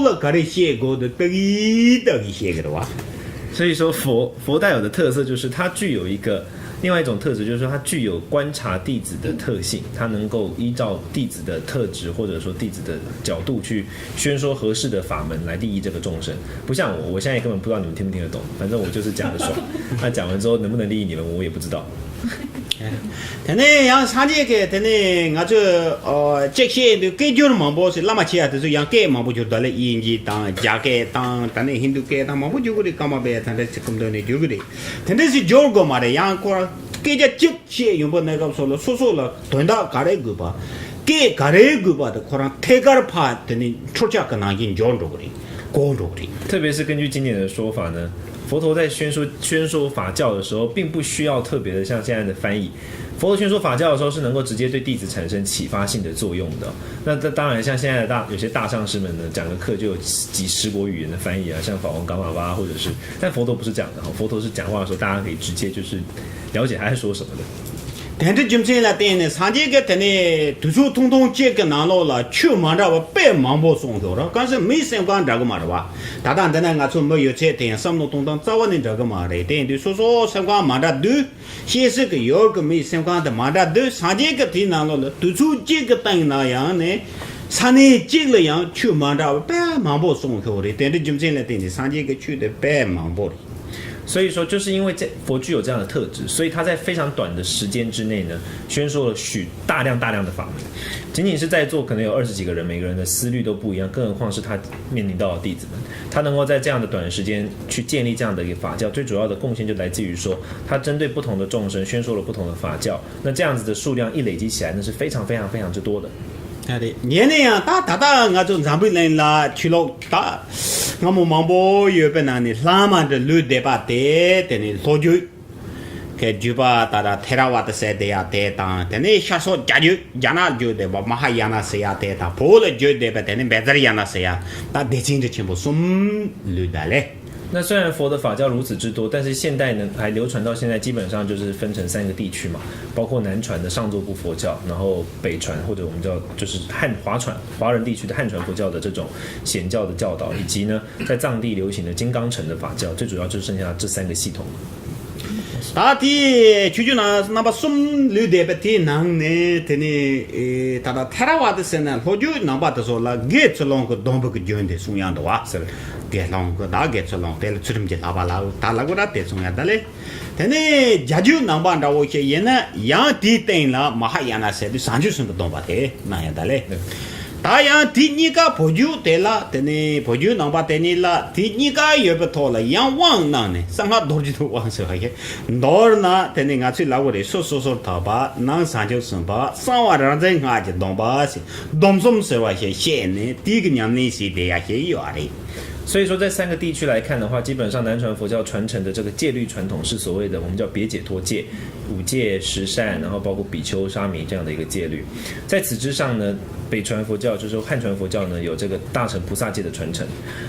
ལ་ག་རེ་བཤད་དགོས་དེ་ཏག་གི་ཏག་གི་བཤད་གི་རེད་བ། 所以说佛佛带有的特色就是它具有一个另外一种特质，就是说它具有观察弟子的特性，它能够依照弟子的特质或者说弟子的角度去宣说合适的法门来利益这个众生。不像我，我现在根本不知道你们听不听得懂，反正我就是讲个爽。那讲完之后能不能利益你们，我也不知道。 དེ་ནས་ཡང་སངས་རྒྱས་ཀྱིས་དེ་ནས་ང་ཚོས་ཨོ་ཅིག་བཤད་དུས་སྐད་སྒྱུར་མང་པོ་ཞིག་བླ་མ་ཆེ་ཡ་དེ་ཚོས་ཡང་སྐད་མང་པོ་སྒྱུར་ད་ལེ། དབྱིན་ཇི་དང་རྒྱ་སྐད་དང་ད་ནས་ཧིན་རྡུ་སྐད་དང་མང་པོ་སྒྱུར་གི་རེད། ཀརྨ་པ་ཡ་ད་འདྲ་ཞིག་སྐུ་མདུན་ནས་སྒྱུར་གི་རེད། དེ་འདྲ་ཞིག་སྦྱོར་དགོས་མ་རེད། ཡང་ཁོ་རང་སྐད་ཆ་གཅིག་བཤད་ཡོང་པ་གནས་སྐབས་སོགས་ལ་སོ་སོ་ལ་དོན་དག་ག་རེ་དགོས་པ། སྐད་ག་རེ་དགོས་པ་དེ་ཁོ་རང་ཐད་ཀར་ཕར་དེ་ནི་འཕྲུལ་ཆས་ཀྱི་ནང་བཞིན་འབྱོར་འགྲོ་གི་རེད། གོ་འགྲོ་གི་རེད། 特别是根据经典的说法呢，佛陀在宣说宣说法教的时候，并不需要特别的像现在的翻译。佛陀宣说法教的时候是能够直接对弟子产生启发性的作用的。那这当然，像现在的大有些大上师们呢，讲个课就有几十国语言的翻译啊，像法王噶玛巴或者是，但佛陀不是这样的哈。佛陀是讲话的时候，大家可以直接就是了解他在说什么的。 དེ་འདྲའི་རྒྱུ་མཚན་ལ་བརྟེན་ནས་སངས་རྒྱས་ཀྱིས་དེ་ནས་དུས་ཚོད་ཐུང་ཐུང་གཅིག་གི་ནང་ལོགས་ལ་ཆོས་མ་འདྲ་བ་དཔེ་མང་པོ་གསུངས་ཤོག་ར། གང་ཟེར་མིའི་སེམས་ཁམས་འདྲ་གི་མ་རེད་བ། ད་ལྟ་འདི་ན་ང་ཚོ་མི་ཡོད་ཚད་དེ་ཡང་བསམ་བློ་གཏོང་སྟངས་རྩ་བ་ནས་འདྲ་གི་མ་རེད། དེ་ཡིན་དུས་སོ་སོ་སེམས་ཁམས་མ་འདྲ་དུས་ཤེས་སྲིད་ཀྱི་ཡོད་ཀྱི། མིའི་སེམས་ཁམས་དེ་མ་འདྲ་དུས་སངས་རྒྱས་ཀྱིས་དེའི་ནང་ལོགས་ལ་དུས་ཚོད་གཅིག་གི་སྟེང་ན་ཡང་ནས་ས་གནས་གཅིག་ལ་ཡང་ཆོས་མ་འདྲ་བ་དཔེ་མང་པོ་གསུངས་ཤོག་རེད། དེ་འདྲའི་རྒྱུ་མཚན་ལ་བརྟེན་ནས་སངས་རྒྱས་ཀྱི་ཆོས་དེ་དཔེ་མང་པོ་རེད། 所以说，就是因为这佛具有这样的特质，所以他在非常短的时间之内呢，宣说了许大量大量的法门。仅仅是在座可能有二十几个人，每个人的思虑都不一样，更何况是他面临到的弟子们，他能够在这样的短的时间去建立这样的一个法教，最主要的贡献就来自于说，他针对不同的众生宣说了不同的法教。那这样子的数量一累积起来，那是非常非常非常之多的。 ད་རེད། ཉེ་ནས་ཡང་ད་ད་ལྟ་ང་ཚོ་འཛམ་བུའི་གླིང་ལ་ཆོས་ལུགས་ད་སྔ་མོ་མང་པོ་ཡོད་པའི་ནང་ནས་ལྷག་མ་འདྲ་ལུས་བསྡད་པ་དེ་དེ་ནི་ལྷོ་རྒྱུད་ཀྱི་བརྒྱུད་པ་ད་ལྟ་ཐེ་ར་ཝ་ད་ཟེར་བསྡད་ཡ་དེ་དང་། དེ་ནས་ཤར་ཕྱོགས་རྒྱ་བརྒྱུད་རྒྱ་ནག་བརྒྱུད་བསྡད་པ་མ་ཧཱ་ཡ་ན་ཟེར་ཡ་དེ་དང་། བོད་ལ་བརྒྱུད་བསྡད་པ་དེ་ནི་བཛྲ་ཡ་ན་ཟེར་ཡ། ད་སྡེ་ཚན་འདྲ་ཆེན་པོ་གསུམ་ལུས་ད་ལེ། 那虽然佛的法教如此之多，但是现代呢还流传到现在，基本上就是分成三个地区嘛，包括南传的上座部佛教，然后北传或者我们叫就是汉华传华人地区的汉传佛教的这种显教的教导，以及呢在藏地流行的金刚乘的法教，最主要就剩下这三个系统了。 ད་དེ་ཆོས་བརྒྱུད་ནང་རྣམ་པ་གསུམ་ལུས་བསྡད་པ་དེའི་ནང་ནས་དེ་ནས་ད་ལྟ་ཐེ་ར་ཝ་ད་ཟེར་ན་ལྷོ་རྒྱུད་ནང་པ་དེ་ཚོ་ལ་དགེ་ཚུལ་སློང་གི་སྡོམ་པ་གི་རྒྱུན་དེ་གསུང་ཡག་འདུག་བ། དགེ་སློང་གི་ད་དགེ་ཚུལ་སློང་དེ་ལ་ཚུལ་ཁྲིམས་ཀྱི་བསླབ་པ་ལ་ད་ལ་གུ་ར་དེ་གསུང་ཡག་ད་ལེ། དེ་ནས་རྒྱ་རྒྱུད་ནང་པ་འདྲ་བོ་ཞིག་ཡིན་ན་ཡང་དེའི་སྟེང་ལ་མ་ཧཱ་ཡ་ན་ཟེར་དུས་བྱང་ཆུབ་སེམས་དཔའི་སྡོམ་པ་དེ་གནང་ཡག་ད་ལེ། ད་ཡང་དེ་གཉིས་ཀ་བོད་བརྒྱུད་དེ་ལ་དེ་ནས་བོད་བརྒྱུད་ནང་པ་དེ་གཉིས་ལ་དེ་གཉིས་ཀ་ཡོད་པའི་ཐོག་ལ་ཡང་དབང་གནང་ནས་གསང་སྔགས་རྡོ་རྗེ་ཐོབ་དབང་ཟེར་བ་ཞིག་མདོར་ན་དེ་ནས་ང་ཚོས་ལབ་དགོས་རེད། སོ་སོ་སོར་ཐར་པ། ནང་བྱང་ཆུབ་སེམས་དཔའ། གསང་བ་རང་མཚན་སྔགས་ཀྱི་སྡོམ་པ་ཟེར་སྡོམ་གསུམ་ཟེར་བ་ཞིག་བཤད་ནས་དེའི་གི་ཉམས་ལེན་བྱས་བསྡད་ཡག་ཞིག་ཡོད་རེད། 所以说，在三个地区来看的话，基本上南传佛教传承的这个戒律传统是所谓的我们叫别解脱戒，五戒十善，然后包括比丘、沙弥这样的一个戒律。在此之上呢，北传佛教就是说汉传佛教呢有这个大乘菩萨戒的传承。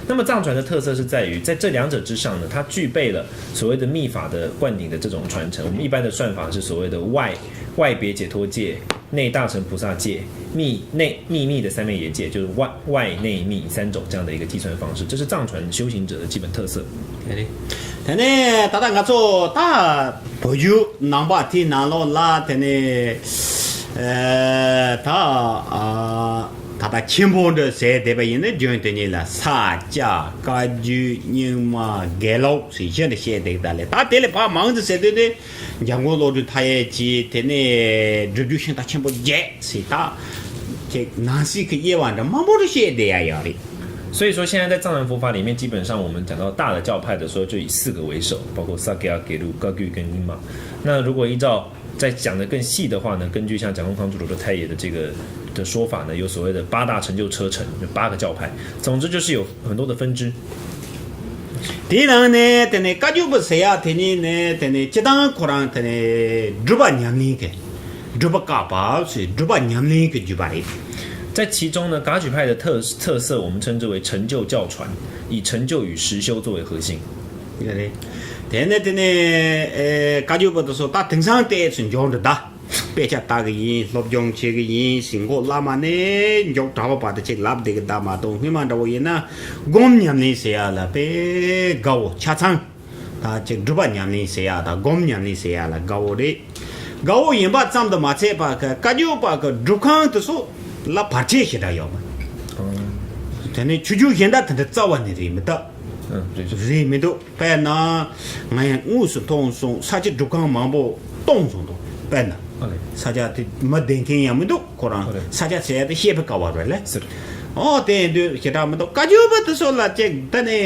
那么藏传的特色是在于，在这两者之上呢，它具备了所谓的密法的灌顶的这种传承。我们一般的算法是所谓的外外别解脱戒、内大乘菩萨戒、密内密密的三昧耶戒，就是外外内密三种这样的一个计算方式，这是藏传修行者的基本特色。 དེ་ནས་ད་ལྟ་ང་ཚོ་ད་བོད་བརྒྱུད་ནང་པ་དེའི་ནང་ལོགས་ལ་དེ་ནས་ད་ད་ལྟ་ཆེན་པོ་འདྲ་ཟེར་བསྡད་པ་ཡིན་ན་རྒྱུན་དེ་གཉིས་ལ་ས་སྐྱ་བཀའ་བརྒྱུད་རྙིང་མ་དགེ་ལུགས་ཟེར་བཞི་འདྲ་བཤད་བསྡད་ད་ལེ། ད་དེ་ལས་ཕར་མང་དུ་ཟེར་དུས་དེ། འཇམ་མགོན་བློ་གྲོས་མཐའ་ཡས་ཀྱིས་དེ་ནས་སྒྲུབ་བརྒྱུད་ཤིང་རྟ་ཆེན་པོ་བརྒྱད་ཟེར་ད་ཁྱེད་ནང་གསེས་ཀྱི་དབྱེ་བ་འདྲ་མང་པོ་རེ་བཤད་བསྡད་ཡ་ཡོད་རེད། 所以说，现在在藏传佛法里面，基本上我们讲到大的教派的时候，就以四个为首，包括萨迦、给路、噶举跟尼玛。那如果依照再讲的更细的话呢，根据像讲空堂主罗的太爷的这个的说法呢，有所谓的八大成就车臣，就八个教派。总之就是有很多的分支。དེའི་ནང་ནས་དེ་ནས་བཀའ་བརྒྱུད་པ་ཟེར་ཡ་དེ་ནི་ནས་དེ་ནས་སྤྱི་བཏང་ཁོ་རང་དེ་ནས་སྒྲུབ་པ་ཉམས་ལེན་གྱི་སྒྲུབ་པ་བཀའ་བབས་སུ་སྒྲུབ་པ་ཉམས་ལེན་གྱི་བརྒྱུད་པ་རེད། 在其中呢，噶举派的特特色，我们称之为成就教传，以成就与实修作为核心。 རེད། དེ་ནས་དེ་ནས་ཨེ་བཀའ་བརྒྱུད་པ་དེ་ཚོ་ད་དེང་སང་དེ་ཚོ་འབྱོར་འདུག་ད། དཔེ་ཆ་ལྟ་གི་ཡིན། སློབ་སྦྱོང་བྱེད་ཀྱི་ཡིན། ཞིང་ཁོག་བླ་མ་ནས་མགྱོགས་དྲག་པོ་བར་དུ་ཅིག་ལབ་བསྡད་ཀྱི་གདའ་མ་གཏོགས། སྔོན་མ་འདྲ་བོ་ཡིན་ན་སྒོམ་ཉམས་ལེན་ཟེར་ཡ་ལ་དཔེ་དགའ་བོ་ཆ་ཚང་། ད་ཅིག་སྒྲུབ་པ་ཉམས་ལེན་ཟེར་ཡ་དང་སྒོམ་ཉམས་ལེན་ཟེར་ཡ་ལ་དགའ་བོ་རེད། དགའ་བོ་ཡིན་པ་ཙམ་དུ་མ་ཚད་པ་གི་བཀའ་བརྒྱུད་པ་གི་སྒྲུབ་ཁང་དེ་ཚོ་ལ་བར་ཆད་ཞེ་དྲག་ཡོད་པ། དེ་ནས་ཆོས་བརྒྱུད་གཞན་དག་དེ་འདྲ་རྩ་བ་ནས་རེད་མི་ད། ཨ། རེད། རེད་མི་འདུག་དཔེར་ན། ང་ཡང་དངོས་སུ་མཐོང་སོང་། ས་སྐྱ་སྒྲུབ་ཁང་མང་པོ་སྟོངས་སོང་འདུག་དཔེར་ན། ཨ་ལེ། ས་སྐྱ་དེ་མི་བསྡད་མཁན་ཡང་མི་འདུག་ཁོ་རང་ཨ་ལེ། ས་སྐྱ་ཟེར་ཡ་དེ་བཤད་པའི་སྐབས་བ་རེད་ལེ། ཟེར། ཨོ་དེ་ཡིན་དུས་ཞེ་དྲག་མི་འདུག་བཀའ་བརྒྱུད་པ་དེ་ཚོ་ལ་ཅིག་ད་ནི་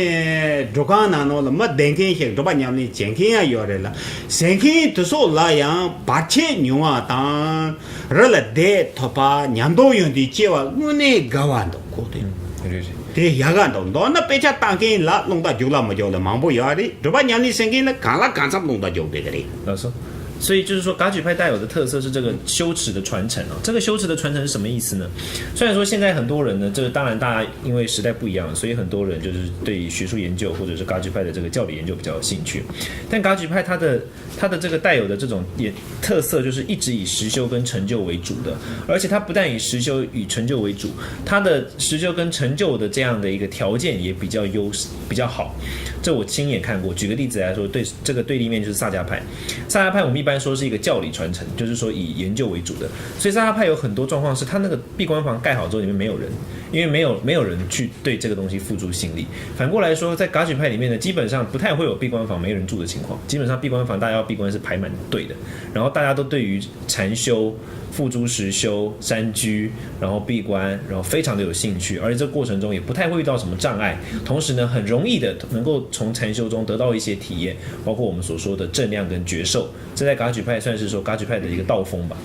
སྒྲུབ་ཁང་ནང་ནང་ལ་མི་བསྡད་མཁན་ཞིག་སྒྲུབ་པ་ཉམས་ལེན་བྱེད་མཁན་ཡང་ཡོད་རེད་ལ། ཟེར་མཁན་དེ་ཚོ་ལ་ཡང་བར་ཆད་ཉུང་བ་དང་། རི་ལ་བསྡད་ཐུབ་པ། ཉམས་རྟོགས་ཡོན་ཏན་སྐྱེ་བ་དངོས་གནས་དགའ་བ་འདུག་ཁོ་དེ། ཨུམ། རེད་རེད། དེ་ཡག་ག་འདུག་མདོར་ན་དཔེ་ཆ་ལྟ་མཁན་ལ་རླུང་རྟ་རྒྱུག་ལ་མི་རྒྱུག་ལ་མང་པོ་ཡོད་རེད། སྒྲུབ་པ་ཉམས་ལེན་བྱེད་མཁན་ལ་གང་ལ་གང་འཚམ་རླུང་རྟ་རྒྱུག་བསྡད་ཀྱི་རེད། ལགས་སོ། 所以就是说，噶举派带有的特色是这个修持的传承啊。这个修持的传承是什么意思呢？虽然说现在很多人呢，这个当然大家因为时代不一样，所以很多人就是对于学术研究或者是噶举派的这个教理研究比较有兴趣，但噶举派它的它的这个带有的这种也特色，就是一直以实修跟成就为主的，而且它不但以实修与成就为主，它的实修跟成就的这样的一个条件也比较优势，比较好。这我亲眼看过。举个例子来说，对这个对立面就是萨迦派，萨迦派我们一般说是一个教理传承，就是说以研究为主的，所以萨迦派有很多状况是他那个闭关房盖好之后里面没有人，因为没有没有人去对这个东西付诸心力。反过来说，在噶举派里面呢，基本上不太会有闭关房没人住的情况，基本上闭关房大家要闭关是排满队的，然后大家都对于禅修、付诸实修、山居，然后闭关，然后非常的有兴趣，而且这过程中也不太会遇到什么障碍，同时呢，很容易的能够从禅修中得到一些体验，包括我们所说的正量跟觉受，这在噶举派算是说噶举派的一个道风吧。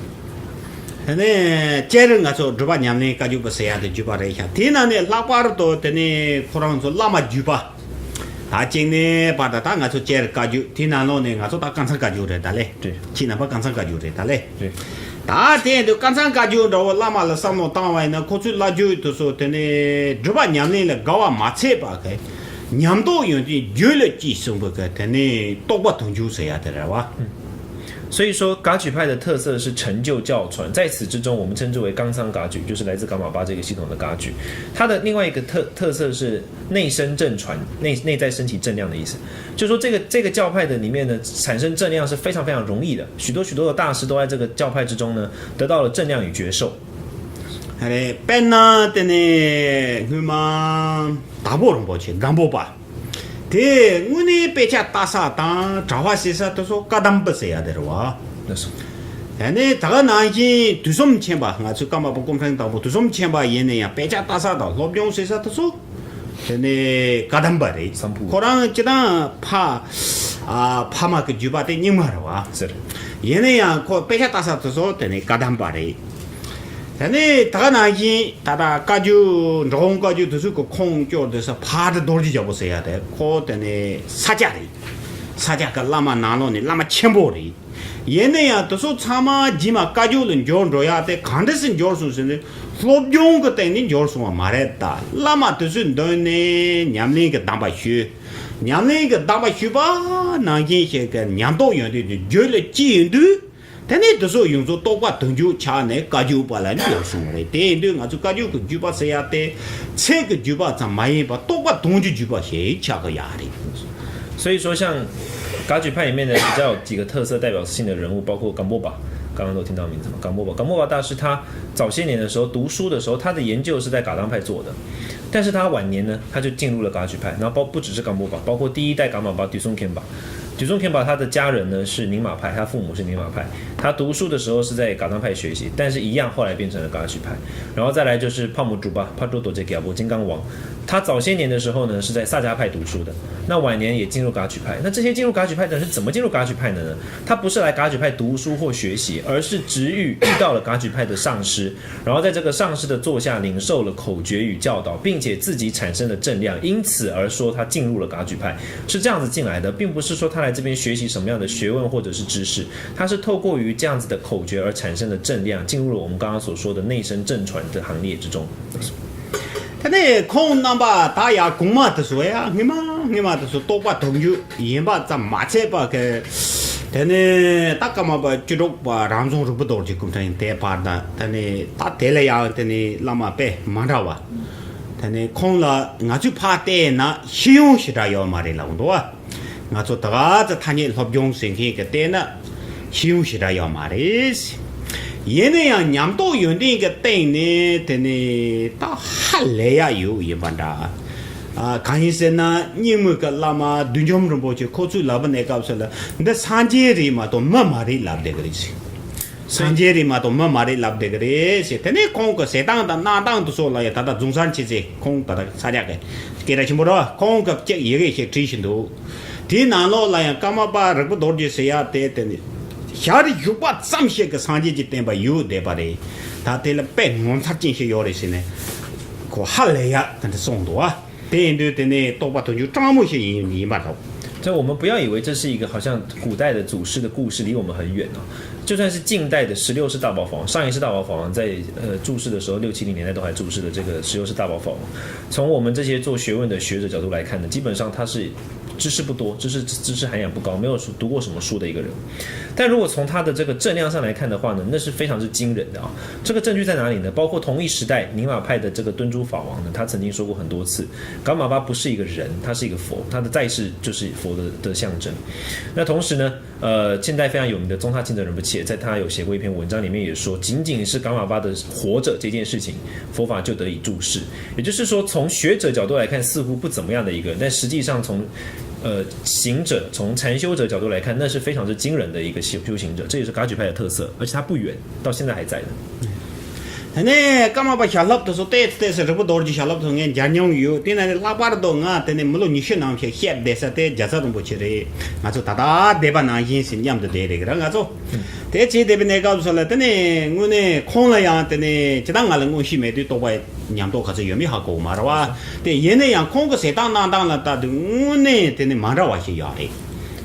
ཨ་ནི་སྤྱིར་ང་ཚོ་སྒྲུབ་པ་ཉམས་ལེན་བཀའ་བརྒྱུད་པ་ཟེར་ཡ་དེ་བརྒྱུད་པ་རེད་ཤག་དེའི་ནང་ནས་ལྷག་པར་དུ་དེ་ནི་ཁོ་རང་ཚོ་བླ་མ་བརྒྱུད་པ། ད་གཅིག་ནས་པ་ད་ད་ང་ཚོ་སྤྱིར་བཀའ་བརྒྱུད། དེའི་ནང་ལོགས་ནས་ང་ཚོ་ད་ཀཾ་ཚང་བཀའ་བརྒྱུད་རེད་ད་ལེ། རེད། ཁྱེད་རྣམ་པ་ཀཾ་ཚང་བཀའ་བརྒྱུད་རེད་ད་ལེ། རེད། ད་དེ་དུས་ཀཾ་ཚང་བཀའ་བརྒྱུད་འདྲ་བོ་བླ་མ་ལ་བསམ་བློ་བཏང་བ་ཡིན་ན། ཁོ་ཚོའི་བླ་བརྒྱུད་དེ་ཚོ་དེ་ནི་སྒྲུབ་པ་ཉམས་ལེན་ལ་དགའ་བ་མ་ཚད་པ་གི་ཉམས་རྟོགས་ཡོན་ཏན་རྒྱུད་ལ་སྐྱེས་གསུངས་པའི་གི་དེ་ནི་རྟོགས་པ་དོན་བརྒྱུད་ཟེར་ཡ་དེ་རེད་བ། 所以说，噶举派的特色是成就教传，在此之中，我们称之为冈仓噶举，就是来自噶玛巴这个系统的噶举。它的另外一个特特色是内生正传，内内在升起正量的意思，就是说这个这个教派的里面呢，产生正量是非常非常容易的，许多许多的大师都在这个教派之中呢得到了正量与觉受。 ཨ་རེ། དཔེར་ན་དེ་ནས་སྔོན་མ་དྭགས་པོ་རིན་པོ་ཆེ་སྒམ་པོ་པ། དེ་དངོས་གནས་དཔེ་ཆ་ལྟ་ས་དང་གྲྭ་པ་བྱེད་ས་དེ་ཚོ་བཀའ་གདམས་པ་ཟེར་ཡ་དེ་རེད་བ། ལགས་སོ། ཡ་ནས་ད་ག་ནང་བཞིན་དུས་གསུམ་མཁྱེན་པ། ང་ཚོའི་ཀརྨ་པ་སྐུ་ཕྲེང་དང་པོ་དུས་གསུམ་མཁྱེན་པ་ཡིན་ན་ཡང་དཔེ་ཆ་ལྟ་ས་དང་སློབ་སྦྱོང་བྱེད་ས་དེ་ཚོ་དེ་ནས་བཀའ་གདམས་པ་རེད། སམ་བྷོ། ཁོ་རང་སྤྱིར་བཏང་ཕ་ཨ་ཕ་མ་གི་བརྒྱུད་པ་དེ་རྙིང་མ་རེད་བ། ཟེར། ཡིན་ན་ཡང་ཁོ་དཔེ་ཆ་ལྟ་ས་དེ་ཚོ་དེ་ནས་བཀའ་གདམས་པ་རེད། དེ་ནས་ད་ག་ནང་བཞིན་ད་ལྟ་བཀའ་བརྒྱུད་འབྲི་གུང་བཀའ་བརྒྱུད་དེ་ཚོ་གི་ཁུངས་སྐྱོར་དེ་ས་ཕག་གྲུ་རྡོ་རྗེ་རྒྱལ་པོ་ཟེར་ཡ་དེ་ཁོ་དེ་ནས་ས་སྐྱ་རེད། ས་སྐྱ་གི་བླ་མ་ནང་ལོགས་ནས་བླ་མ་ཆེན་པོ་རེད། ཡིན་ན་ཡང་དེ་ཚོ་ཚང་མ་རྗེས་མ་བཀའ་བརྒྱུད་ལ་འབྱོར་འགྲོ་ཡ་དེ་གང་འདྲ་སེ་འབྱོར་སོང་ཟེར་ན། སློབ་སྦྱོང་གི་སྟེང་ནས་འབྱོར་སོང་བ་མ་རེད་ད། བླ་མ་དེ་ཚོའི་མདུན་ནས་ཉམས་ལེན་གྱི་གདམས་པ་ཞུས། ཉམས་ལེན་གྱི་གདམས་པ་ཞུས་པ་ནང་བཞིན་ཞིག་གི་ཉམས་རྟོགས་ཡོན་ཏན་དེ་རྒྱུད་ལ་སྐྱེས་ཡོང་དུས། དེ་ནས་དེ་ཚོ་ཡོངས་རྫོགས་རྟོགས་པ་དོན་བརྒྱུད་ཆགས་ནས་བཀའ་བརྒྱུད་པ་ལ་འབྱོར་སོང་བ་རེད། དེ་ཡིན་དུས་ང་ཚོ་བཀའ་བརྒྱུད་ཀྱི་བརྒྱུད་པ་ཟེར་ཡ་དེ་ཚད་ཀྱི་བརྒྱུད་པ་ཙམ་མ་ཡིན་པར་རྟོགས་པ་དོན་གྱི་བརྒྱུད་པ་ཞིག་ཆགས་ཀྱི་ཡོད་རེད། 所以说，像噶举派里面的比较有几个特色代表性的人物，包括 Gampopa，刚刚都听到名字嘛。 Gampopa， Gampopa 大师他早些年的时候读书的时候，他的研究是在噶当派做的，但是他晚年呢，他就进入了噶举派。然后包不只是 Gampopa， 包括第一代噶玛巴 Tuisongkhenpa，许宗乾吧，他的家人呢是宁玛派，他父母是宁玛派。他读书的时候是在噶当派学习，但是一样后来变成了噶举派。然后再来就是帕姆主巴帕多多杰吉亚波金刚王，他早些年的时候呢是在萨迦派读书的，那晚年也进入噶举派。那这些进入噶举派的人是怎么进入噶举派的呢？他不是来噶举派读书或学习，而是直遇遇到了噶举派的上师，然后在这个上师的座下领受了口诀与教导，并且自己产生了正量，因此而说他进入了噶举派，是这样子进来的，并不是说他来这边学习什么样的学问或者是知识，他是透过于这样子的口诀而产生的正量，进入了我们刚刚所说的内生正传的行列之中。 ད་ནི་ཁོང་རྣམ་པ་ད་ཡ་གོང་མ་དེ་ཚོ་ཡ་སྔོན་མ་སྔོན་མ་དེ་ཚོ་རྟོགས་པ་དོན་བརྒྱུད་ཡིན་པ་ཙམ་མ་ཚད་པ་གི། དེ་ནི་ད་ཀརྨ་པ་བཅུ་དྲུག་པ་རང་བྱུང་རིག་པ་རྡོ་རྗེ་སྐུ་ཕྲེང་དེ་བར་དང་དེ་ནི་ད་དེ་ལ་ཡང་དེ་ནི་བླ་མ་དཔེ་མ་འདྲ་བ། དེ་ནི་ཁོང་ལ་ང་ཚོས་ཕར་བལྟས་ན་ཤེས་ཡོན་ཞེ་དྲག་ཡོད་མ་རེད་ལབ་འདུག་བ། ང་ཚོ་ད་ག་ཚོད་ཐ་སྙད་སློབ་སྦྱོང་ཟེར་མཁན་གྱི་བལྟས་ན་ཤེས་ཡོན་ཞེ་དྲག་ཡོད་མ་རེད། ཡིན་ན་ཡང་ཉམས་རྟོགས་ཡོན་ཏན་གྱི་སྟེང་ནས་དེ་ནི་ད་ཧ་ལས་ཡ་ཡོད་ཡིན་པ་འདྲ། ཨ་གང་ཡིན་ཟེར་ན་རྙིང་མའི་གི་བླ་མ་བདུད་འཇོམས་རིན་པོ་ཆེ་ཁོ་ཚོས་ལབ་པ་ནས་སྐབས་སུ་ལ་འདི་སངས་རྒྱས་རེད་མ་གཏོགས་མི་མ་རེད་ལབ་བསྡད་གི་རེད། སངས་རྒྱས་རེད་མ་གཏོགས་མི་མ་རེད་ལབ་བསྡད་གི་རེད་ཟེར། དེ་ནས་ཁོང་གི་ཟེར་སྟངས་དང་གནང་སྟངས་དེ་ཚོ་ལ་ཡང་ད་ལྟ་རྫོང་སར་མཆེད་ཚེ་ཁོང་ད་ལྟ་ས་སྐྱ་གི་སྐད་གྲགས་ཆེན་པོ་རེད་བ། ཁོང་གི་གཅིག་ཡི་གེ་ཞིག་བྲིས་བཞིན་འདུག་དེའི་ནང་ལོགས་ལ་ཡང་ཀརྨ་པ་རིག་པ་རྡོ་རྗེ་ཟེར་ཡ་དེ་དེ་ནི་ཞག་རེ་བཞུགས་པ་ཙམ་ཞིག་གི་སངས་རྒྱས་ཀྱི་བསྟན་པ་ཡོད་བསྡད་པ་རེད། ད་དེ་ལ་དཔེ་ངོ་མཚར་ཅན་ཞིག་ཡོད་རེད་ཟེར་ནས་ཁོ་ཧ་ལས་ཡ་དེ་འདྲ་གསུངས་འདུག་བ། དེ་ཡིན་དུས་དེ་ནི་རྟོགས་པ་དོན་བརྒྱུད་སྤྲང་མོ་ཞིག་ཡིན་ཡིན་པ་འདྲ། 所以我们不要以为这是一个好像古代的祖师的故事，离我们很远哦。就算是近代的十六世大宝法王，上一世大宝法王在呃注释的时候，六七零年代都还注释的这个十六世大宝法王，从我们这些做学问的学者角度来看呢，基本上他是知识不多，知识知识涵养不高，没有读过什么书的一个人。但如果从他的这个正量上来看的话呢，那是非常之惊人的啊。这个证据在哪里呢？包括同一时代宁玛派的这个敦珠法王呢，他曾经说过很多次，噶玛巴不是一个人，他是一个佛，他的在世就是佛的的象征。那同时呢，呃，现代非常有名的宗喀钦哲仁波切，在他有写过一篇文章，里面也说，仅仅是噶玛巴的活着这件事情，佛法就得以注释。也就是说，从学者角度来看，似乎不怎么样的一个人，但实际上从呃行者、从禅修者角度来看，那是非常之惊人的一个修修行者，这也是噶举派的特色，而且他不远，到现在还在的。 དེ་ནས་ཀརྨ་པ་ཞལ་སློབ་དེ་ཚོ་ཏོག་ཙམ་ཏོག་ཙམ་རིག་པ་རྡོ་རྗེ་ཞལ་སློབ་དེ་ཚོ་ངས་མཇལ་མྱོང་ཡོད། དེ་ན་ནི་ལྷག་པར་དུ་ང་དེ་ནས་མི་ལོ་ཉི་ཤུ་ནང་བཞིན་བཤད་བསྡད་ས་དེ་རྒྱལ་ཚབ་རིན་པོ་ཆེ་རེད། ང་ཚོ་ད་ལྟ་བསྡད་པ་ནང་བཞིན་ཞིག་མཉམ་དུ་བསྡད་རེད་གི་ར། ང་ཚོ་དེ་བྱས་བསྡད་པའི་གནས་སྐབས་སུ་ལ་དེ་ནས་དངོས་གནས་ཁོང་ལ་ཡང་དེ་ནས་ཇི་ལྟར་ང་ལ་མངོན་ཤེས་མེད་དུས་རྟོགས་པ་ཉམས་རྟོགས་ག་ཚོད་ཡོད་མེད་ཧ་གོ་གི་མ་རེད་བ། དེ་ཡིན་ན་ཡང་ཁོང་གི་ཟེར་སྟངས་གནང་སྟངས་ལ་ལྟ་དུས་དངོས་གནས་དེ་ནས་མ་འདྲ་བ་ཞིག་ཡོད་རེད།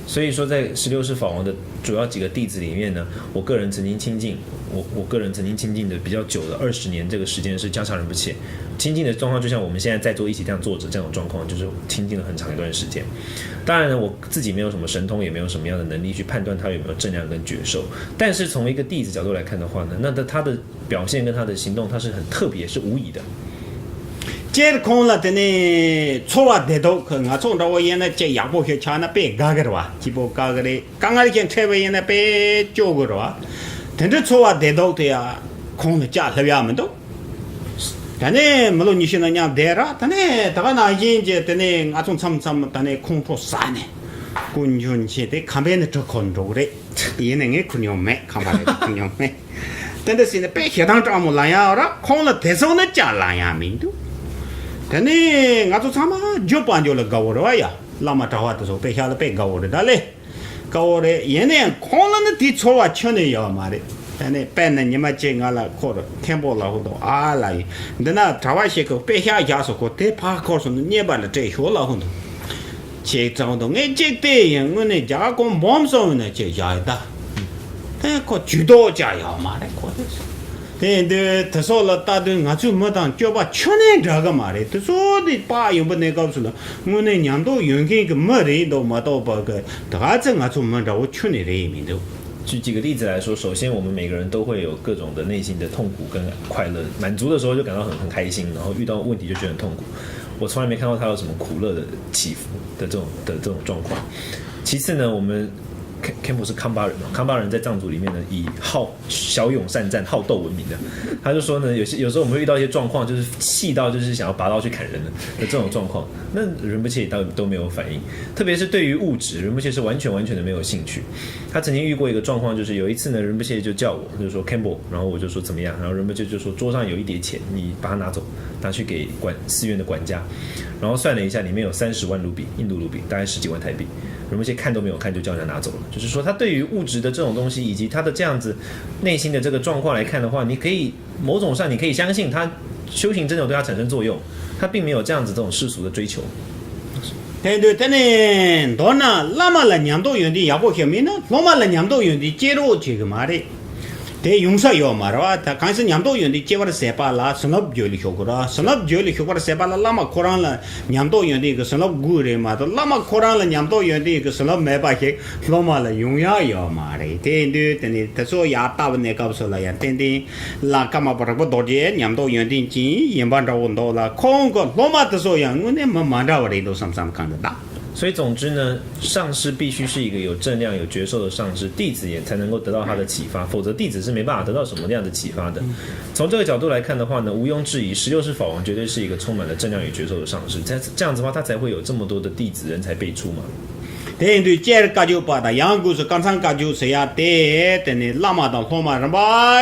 所以说，在十六世法王的主要几个弟子里面呢，我个人曾经亲近，我我个人曾经亲近的比较久的二十年这个时间是迦叶拉仁波切。亲近的状况就像我们现在在座一起这样坐着这种状况，就是亲近了很长一段时间。当然呢，我自己没有什么神通，也没有什么样的能力去判断他有没有正量跟觉受。但是从一个弟子角度来看的话呢，那他他的表现跟他的行动，他是很特别，是无疑的。 སྤྱིར་ཁོང་ལ་དེ་ནས་ཚོར་བ་བདེ་སྡུག་གི་ང་ཚོ་འདྲ་བོ་ཡིན་ན་ཅིག་ཡག་པོ་ཞིག་ཆགས་ན་དཔེ་དགའ་གི་རེད་བ། སྐྱིད་པོ་དགའ་གི་རེད། དཀའ་ངལ་ཞིག་འཕྲད་པ་ཡིན་ན་དཔེ་སྐྱོ་གི་རེད་བ། དེ་འདྲའི་ཚོར་བ་བདེ་སྡུག་དེ་ཡང་ཁོང་ལ་བཅའ་སླེབས་ཡག་མི་འདུག་ད་ནས་མི་ལོ་ཉི་ཤུ་ནང་མཉམ་བསྡད་ར། ད་ནས་ད་ག་ནང་བཞིན་གྱི་དེ་ནས་ང་ཚོ་མཚམས་མཚམས་ད་ནས་ཁོང་ཁྲོ་ཟ་ནས་སྐུ་མཇུག་མཆན་དེ་ཁང་པའི་ནས་གྲི་ཁུར་འགྲོ་གི་རེད། ཡིན་ནའི་ངས་ཁུར་མྱོང་མེད། ཁང་པ་ནས་ཁུར་མྱོང་མེད། དེ་འདྲ་ཟེར་ནས་དཔེ་ཞེ་སྡང་སྤྲང་མོ་ལངས་ཡག་ར། ཁོང་ལ་དེ་ཚོ་ནི་ཅང་ལངས་ཡག་མི་འདུག་དེ་ནས་ང་ཚོ་ཚང་མ་རྒྱུ་དཔལ་འབྱོར་ལ་དགའ་བོ་རེད་བ་ཡ། བླ་མ་གྲྭ་བ་དེ་ཚོ་དཔེ་ཤག་ལ་དཔེ་དགའ་བོ་རེད་ད་ལེ། དཀའ་བོ་རེད། ཡིན་ནའང་ཁོང་ལ་ནི་དེའི་ཚོར་བ་ཁྱོན་ནས་ཡོད་མ་རེད། ད་ནི་དཔེར་ན་ཉི་མ་གཅིག་ང་ལ་ཁོ་རུ་མཁན་པོ་ལབ་ཧུ་འདུག་ཨ་ལ་ཡིན། འདི་ན་གྲྭ་བ་ཞིག་གིས་དཔེ་ཤག་བཞག་སོང་། ཁོ་དེ་ཕར་འཁོར་སོང་ནས་རྙེད་པ་ལ་སྤྲད་ཤོག་ལབ་ཧུ་འདུག་ཅིག་ཙང་འདུག་ངས་གཅིག་བལྟས་ཡིན། དངོས་གནས་རྒྱ་གར་ཁོང་སྦོམ་སོང་ཡིན་ན་ཅིག་བཞག་ཡོད་ད། དེ་ཁོ་ཇུས་གཏོགས་ཅག་ཡོད་མ་རེད་ཁོ་དེ། དེ་ཡིན་དུས་དེ་ཚོ་ལ་ལྟ་དུས་ང་ཚོའི་མི་དང་སྤྱོད་པ་ཁྱོན་ནས་འདྲ་གི་མ་རེད། དེ་ཚོ་དེ་དཔག་ཡོང་པ་གནས་སྐབས་སུ་ལ་དངོས་གནས་ཉམས་རྟོགས་ཡོད་མཁན་གྱི་མི་རེད་འདུག་མ་གཏོགས་པ་གི་ད་ག་ཚོད་ང་ཚོ་མི་འདྲ་བོ་ཁྱོན་ནས་རེད་མི་འདུག举几个例子来说，首先我们每个人都会有各种的内心的痛苦跟快乐，满足的时候就感到很很开心，然后遇到问题就觉得很痛苦。我从来没看到他有什么苦乐的起伏的这种的这种状况。其次呢，我们 Ken- Kenpo 是康巴人嘛，康巴人在藏族里面呢，以好骁勇善战、好斗闻名的。他就说呢，有些有时候我们会遇到一些状况，就是气到就是想要拔刀去砍人的的这种状况，那仁波切都都没有反应。特别是对于物质，仁波切是完全完全的没有兴趣。他曾经遇过一个状况，就是有一次呢，仁波切就叫我，就说 Kenpo，然后我就说怎么样，然后仁波切就说桌上有一叠钱，你把它拿走，拿去给管寺院的管家。然后算了一下，里面有三十万卢比，印度卢比，大概十几万台币。仁波切看都没有看，就叫人家拿走了。就是说，他对于物质的这种东西，以及他的这样子内心的这个状况来看的话，你可以某种上你可以相信他修行真的有对他产生作用，他并没有这样子这种世俗的追求。 དེ་འདུག་དེ་ནས་མདོར་ན་བླ་མ་ལ་ཉམས་རྟོགས་ཡོན་ཏན་ཡག་པོ་ཞིག་མེད་ན་སློབ་མ་ལ་ཉམས་རྟོགས་ཡོན་ཏན་སྐྱེ་རོགས་བྱེད་གི་མ་རེད། དེ་ཡོང་ས་ཡོད་མ་རེད་བ། ད་གང་ཞིག་ཉམས་རྟོགས་ཡོན་ཏན་སྐྱེ་བར་ཟད་པ་ལ་བྱིན་རླབས་བརྗོད་ལ་ཞུགས་དགོས་ར། བྱིན་རླབས་བརྗོད་ལ་ཞུགས་པར་ཟད་པ་ལ་བླ་མ་ཁོ་རང་ལ་ཉམས་རྟོགས་ཡོན་ཏན་གྱི་བྱིན་རླབས་དགོས་རེད་མ་གཏོགས། བླ་མ་ཁོ་རང་ལ་ཉམས་རྟོགས་ཡོན་ཏན་གྱི་བྱིན་རླབས་མེད་པ་ཞིག་སློབ་མ་ལ་ཡོང་ཡག་ཡོད་མ་རེད། དེ་འདུག་དེ་ནས་དེ་ཚོ་ཡག་ལྟ་བུ་གནས་སྐབས་སུ་ལ་ཡང་ཏན་ཏན་བླ་ཀརྨ་པ་རིག་པ་རྡོ་རྗེ་ཉམས་རྟོགས་ཡོན་ཏན་ཅན་ཡིན་པ་འདྲ་བོ་འདུག་ལ། ཁོང་གི་སློབ་མ་དེ་ཚོ་ཡང་དངོས་གནས་མི་མ་འདྲ་བ་རེད་འདུག་བསམ་བསམ་གང་གི་ད། 所以总之呢，上师必须是一个有正量、有觉受的上师，弟子也才能够得到他的启发，否则弟子是没办法得到什么样的启发的。从这个角度来看的话呢，毋庸置疑，十六世法王绝对是一个充满了正量与觉受的上师。这这样子的话，他才会有这么多的弟子人才辈出嘛。 དེ་ཡིན་དུས་སྤྱིར་བཀའ་བརྒྱུད་པ་དང་ཡང་སྒོས་སུ་ཀམ་ཚང་བཀའ་བརྒྱུད་ཟེར་ཡ་དེ་དེ་ནས་བླ་མ་དང་སློབ་མ་རིམ་པ་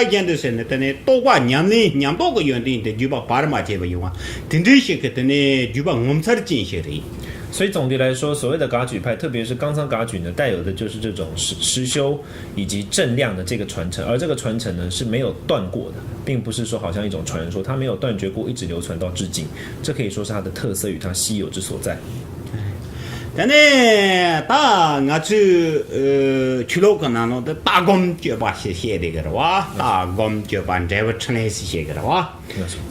བཞིན་དུ་ཟེར་ནས་དེ་ནས་རྟོགས་པ་ཉམས་ལེན་ཉམས་རྟོགས་ཀྱི་ཡོན་ཏན་དེ་བརྒྱུད་པ་བར་མ་ཆད་པ་ཡོང་བ་དེ་འདྲའི་ཞིག་གི་དེ་ནས་བརྒྱུད་པ་ངོ་མཚར་ཅན་ཞིག་རེད། 所以总的来说，所谓的噶举派，特别是刚仓噶举呢，带有的就是这种实实修以及正量的这个传承，而这个传承呢是没有断过的，并不是说好像一种传说，它没有断绝过，一直流传到至今，这可以说是它的特色与它稀有之所在。 དེ་ནས་ད་ང་ཚོས་ཆོས་ལུགས་ཀྱི་ནང་ལོགས་དེ་ལྟ་སྒོམ་སྤྱོད་པ་ཞེས་བཤད་བསྡད་ཀྱི་རེད་བ། ལྟ་སྒོམ་སྤྱོད་པ་འབྲས་བུ་འཕྲིན་ལས་ཞེས་བཤད་ཀྱི་རེད་བ།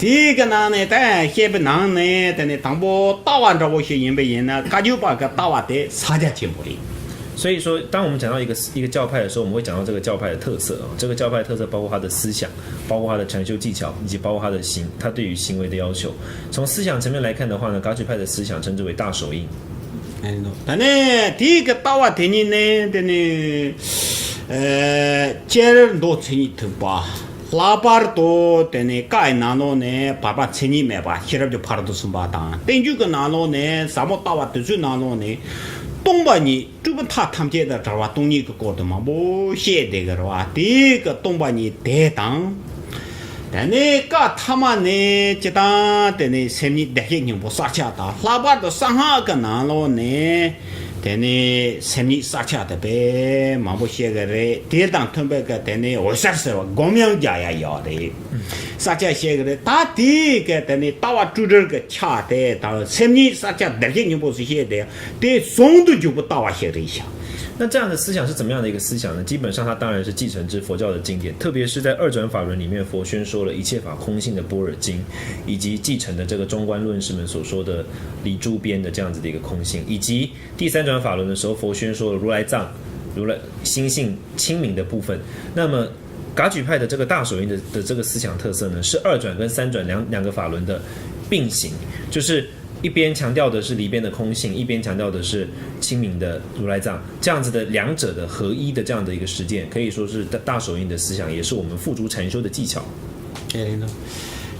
དེའི་གི་ནང་ནས་ད་བཤད་པའི་ནང་ནས་དེ་ནས་དང་པོ་ལྟ་བ་འདྲ་བོ་ཞིག་ཡིན་པ་ཡིན་ན་བཀའ་བརྒྱུད་པ་གི་ལྟ་བ་དེ་ས་རྒྱ་ཆེན་པོ་རེད། 所以说，当我们讲到一个一个教派的时候，我们会讲到这个教派的特色啊。这个教派的特色包括它的思想，包括它的禅修技巧，以及包括它的行，它对于行为的要求。从思想层面来看的话呢，噶举派的思想称之为大手印。 ད་ནས་དེའི་གི་ལྟ་བ་དེ་ཉིད་ནས་དེ་ནས་སྤྱིར་མདོ་མཚན་ཉིད་ཐེག་པ། ལྷག་པར་དུ་དེ་ནས་བཀའ་ཡི་ནང་ལོགས་ནས་བར་པ་མཚན་ཉིད་མེད་པ་ཤེས་རབ་ཀྱི་ཕ་རོལ་ཏུ་ཕྱིན་པ་དང་། བསྟན་བཅོས་ཀྱི་ནང་ལོགས་ནས་ཟབ་མོ་ལྟ་བ་དེ་ཚོའི་ནང་ལོགས་ནས་སྟོང་པ་ཉིད་སྤྲོས་པའི་མཐའ་ཐམས་ཅད་དང་བྲལ་བ་སྟོང་ཉིད་ཀྱི་སྐོར་དུ་མང་པོ་བཤད་བསྡད་ཀྱི་རེད་བ། དེའི་གི་སྟོང་པ་ཉིད་དེ་དང་། དེ་ནས་བཀའ་ཐ་མ་ནས་སྤྱིར་བཏང་དེ་ནས་སེམས་ཉིད་བདེ་གཤེགས་སྙིང་པོ་གསལ་ཆ་དང་། ལྷག་པར་དུ་གསང་སྔགས་ཀྱི་ནང་ལོགས་ནས་དེ་ནས་སེམས་ཉིད་གསལ་ཆ་དེ་དཔེ་མང་པོ་བཤད་ཀྱི་རེད། དེ་དང་མཐུན་པའི་གི་དེ་ནས་འོད་གསལ་ཟེར་བ་སྒོམ་ཡང་རྒྱག་ཡ་ཡོད་རེད། གསལ་ཆ་བཤད་ཀྱི་རེད། ད་དེའི་གི་དེ་ནས་ལྟ་བ་སྤྲོས་བྲལ་གྱི་ཆ་དེ་དང་སེམས་ཉིད་གསལ་ཆ་བདེ་གཤེགས་སྙིང་པོ་ཟེར་བཤད་དེ། དེ་ཟུང་དུ་འཇུག་པའི་ལྟ་བ་ཞིག་རེད་ཤག 那这样的思想是怎么样的一个思想呢？基本上它当然是继承自佛教的经典，特别是在二转法轮里面，佛宣说了一切法空性的般若经，以及继承的这个中观论师们所说的离诸边的这样子的一个空性，以及第三转法轮的时候，佛宣说了如来藏、如来心性清明的部分。那么噶举派的这个大手印的的这个思想特色呢，是二转跟三转两两个法轮的并行，就是一边强调的是离边的空性，一边强调的是清明的如来藏，这样子的两者的合一的这样的一个实践，可以说是大大手印的思想，也是我们付诸禅修的技巧。 དེ་རེད་འདུག་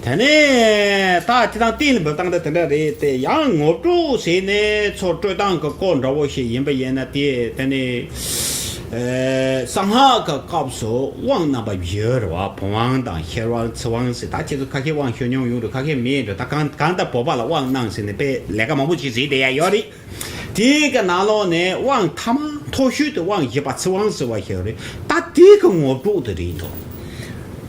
དེ་ནས་ད་ཅི་དང་གཏན་ལ་འབེབས་སྟངས་དེ་དེ་འདྲ་རེད་དེ། ཡང་ངོ་སྤྲོད་ཟེར་ནས་ཚོ་སྤྲོད་སྟངས་ཀྱི་སྐོར་འདྲ་བོ་ཞིག་ཡིན་པ་ཡིན་ན། དེ་དེ་ནས་གསང་སྔགས་ཀྱི་སྐབས་སུ་དབང་རྣམ་པ་བཞི་རེད་བ། བུམ་དབང་དང་ཤེར་དབང་ཚིག་དབང་ཟེར། ད་ཁྱེད་ཚོ་ཁ་ཤས་དབང་ཞུ་མྱོང་ཡོད་རེད། ཁ་ཤས་མེད་རེད། ད་གང་གང་ལྟར་བོད་པ་ལ་དབང་གནང་ཟེར་ནས་དཔེ་ལས་ཀ་མང་པོ་ཞིག་བྱས་བསྡད་ཡ་ཡོད་རེད། དེའི་གི་ནང་ལོགས་ནས་དབང་ཐ་མ་མཐོ་ཤོས་དེ་དབང་བཞི་པ་ཚིག་དབང་ཟེར་བ་ཞིག་རེད། ད་དེའི་གི་ངོ་སྤྲོད་དེ་རེད་འདུག